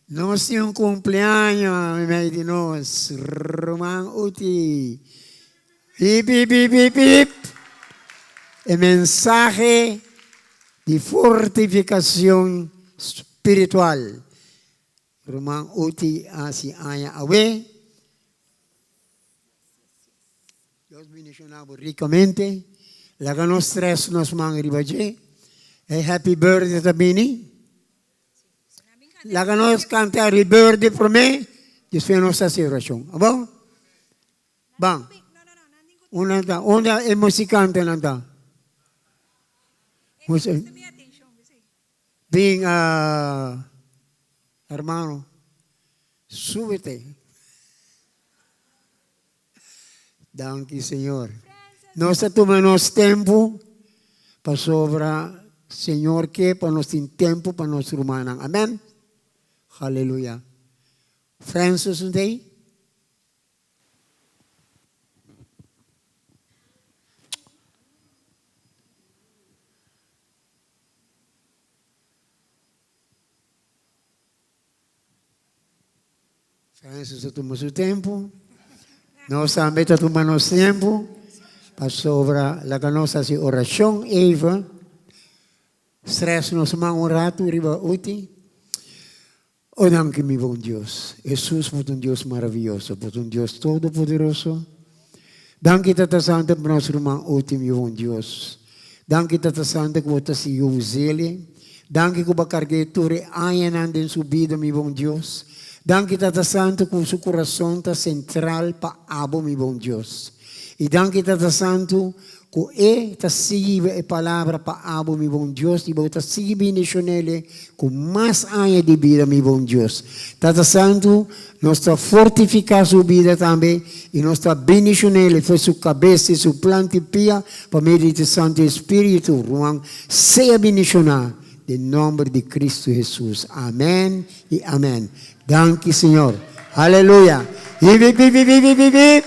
Nos tin un cumpleaños meimei di nos. Ruman Uti. Hip hip hip hip hip. E mensahe di fortificacion spiritual. Ruman Uti hasi aña awe. Dios bendiciona bo ricamente. Laga nos stress nos man riba dje. E happy birthday ta bini. Laga nos canta happy birthday prome, despues nos haci oracion. Abo? Ban. Unda ta? Unda e musicantenan ta? Bin hermano, súbete. Danki Señor. Nos ta tuma nos tempu pasobra Señor ke pa nos tin tempu pa nos rumannan. Amen. Haleluya. Francis un ta ei? Francis ta tuma su tempu. Nos tambe ta tuma nos tempu pasobra laga nos hasi orashon even. Stress nos man un ratu riba uti. O danki mi bon Dios. Hesus bo ta un Dios maravioso, bo ta un Dios todopoderoso. Danki Tata Santo pa nos ruman uti mi bon Dios. Danki Tata Santo ku bo ta sigui us'el. Danki ku bo a karg'é tur e añanan den su bida mi bon Dios. Danki Tata Santo ku su kurason ta sentral pa abo mi bon Dios. I danki Tata Santu ku e ta sigui e palabra pa abo mi bon Dios i bo ta sigui bendishon'ele ku mas aña di bida mi bon Dios. Tata Santu nos ta fortifiká su bida tambe i nos ta bendishon'ele for su kabes te su plant'i pia pa medio di te Santu Espiritu. Ruman sea bendishoná den nòmber di Kristu Hesus. Amèn i amèn. Danki Señor. Aleluya. Hip hip hip hip hip hip hip.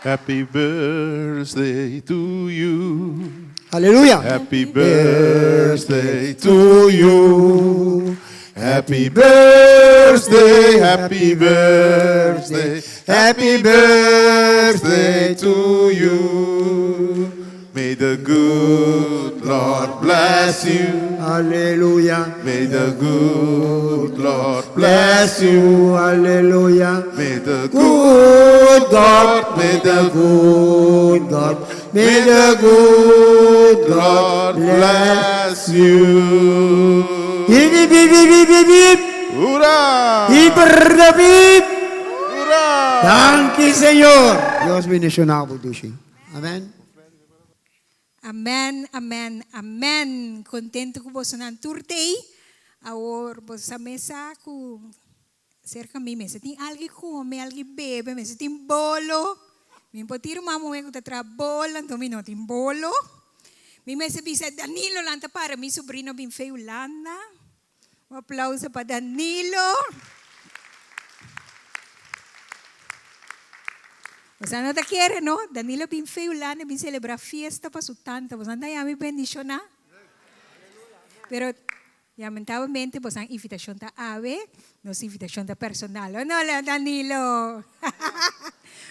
Happy birthday to you. Aleluya. Happy birthday to you. Happy birthday, happy birthday, happy birthday to you. May the good Lord bless you. Aleluya. May the good Lord bless you. Aleluya. May the good God, may the good God, may the good God bless you. Hip hip hip hip hip hip hip. Hurra! Hip hip. Hurra! Danki Señor. Dios bendiciona bo dushi. Amen. Amen, amen, amen. Contento cu bosonan tur t'ey. Awor boso sa mesa cu cerca mi mester tin algi come, algi bebe, mester tin bolo. Mi por tin ruman muhe cu ta traha bolo, anto mi no tin bolo. Mi mester bisa Danilo lanta para, mi sobrino bin fe Hulanda. Un aplauso pa Danilo. Boso no ta kere, no? Danilo bin fe Hulanda bin celebra fiesta pa su tanta. Boso ta yami bendiciona? Pero lamentablemente boso invitacion ta awe. Nos invitacion ta personal. O no, Danilo?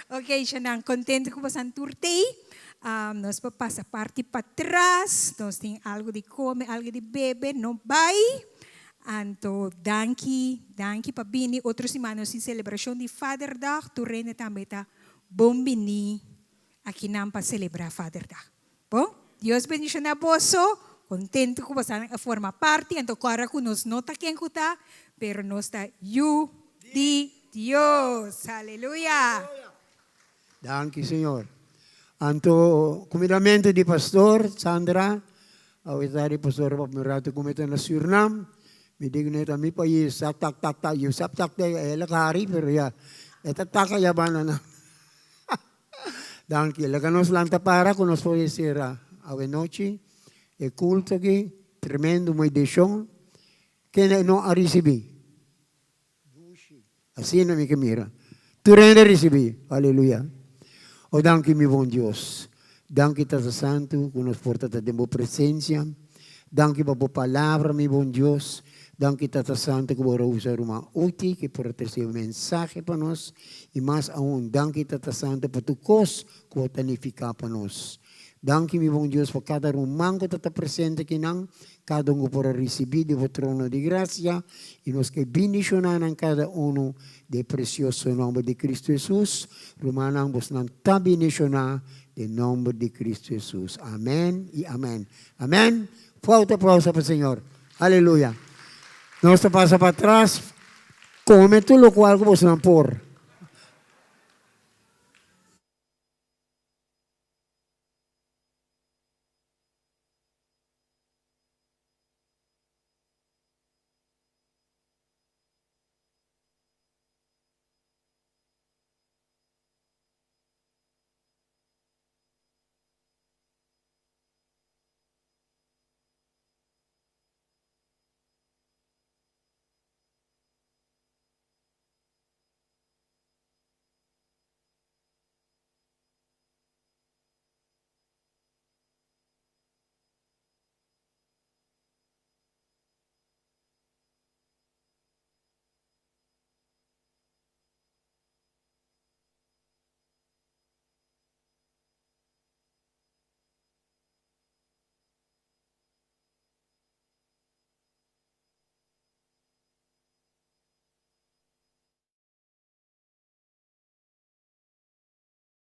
Ok, Shanan, contento cu boso tur tei. Nos por pasa parti patras, nos tin algo di come, algo di bebe, no bay. Anto danki, danki pa bini. Otro siman nos tin selebrashon di Vaderdag. Tur hende tambe ta bon bini akinan pa selebrá Vaderdag. Bon, Dios bendishoná boso. Kontentu ku boso a forma parti. Anto kòrda ku nos no ta ken ku ta, pero nos ta yu di Dios. Aleluya! Danki Señor. Anto kumindamentu di pastor Sandra, awe ta di pastor papia un ratu ku mi ta na Surinam, mi di ku ta mi pais tak tak tak tak yu sap tak tak el a hari pero ya e ta taka ya banda nan. Danki. Laga nos lanta para ku nos por sera awe nochi e kulto aki, tremendo medishon kende no a risibi. Asina mi ke mira. Tur hende a risibí. Aleluya. O danki mi bon Dios. Danki Tata Santu ku nos por ta ta den bo presensia. Danki pa bo palabra mi bon Dios. Danki Tata Santu ku bo a usa ruman Uti ke por a trese e mensahe pa nos. I mas aun danki Tata Santu pa tur kos ku bo ta nifiká pa nos. Danki mi bon Dios pa kada ruman ku ta ta presente akinan, kada un ku por a risibí di bo trono di grasia, i nos ke bindishoná nan kada unu den e presioso nòmber di Kristu Hesus. Rumannan, bosnan ta bindishoná den nòmber di Kristu Hesus. Amèn i amèn. Amèn. Fuerte aplauso pa Señor. Aleluya. Nos ta pasa patras, kome tur lokual ku bosnan por.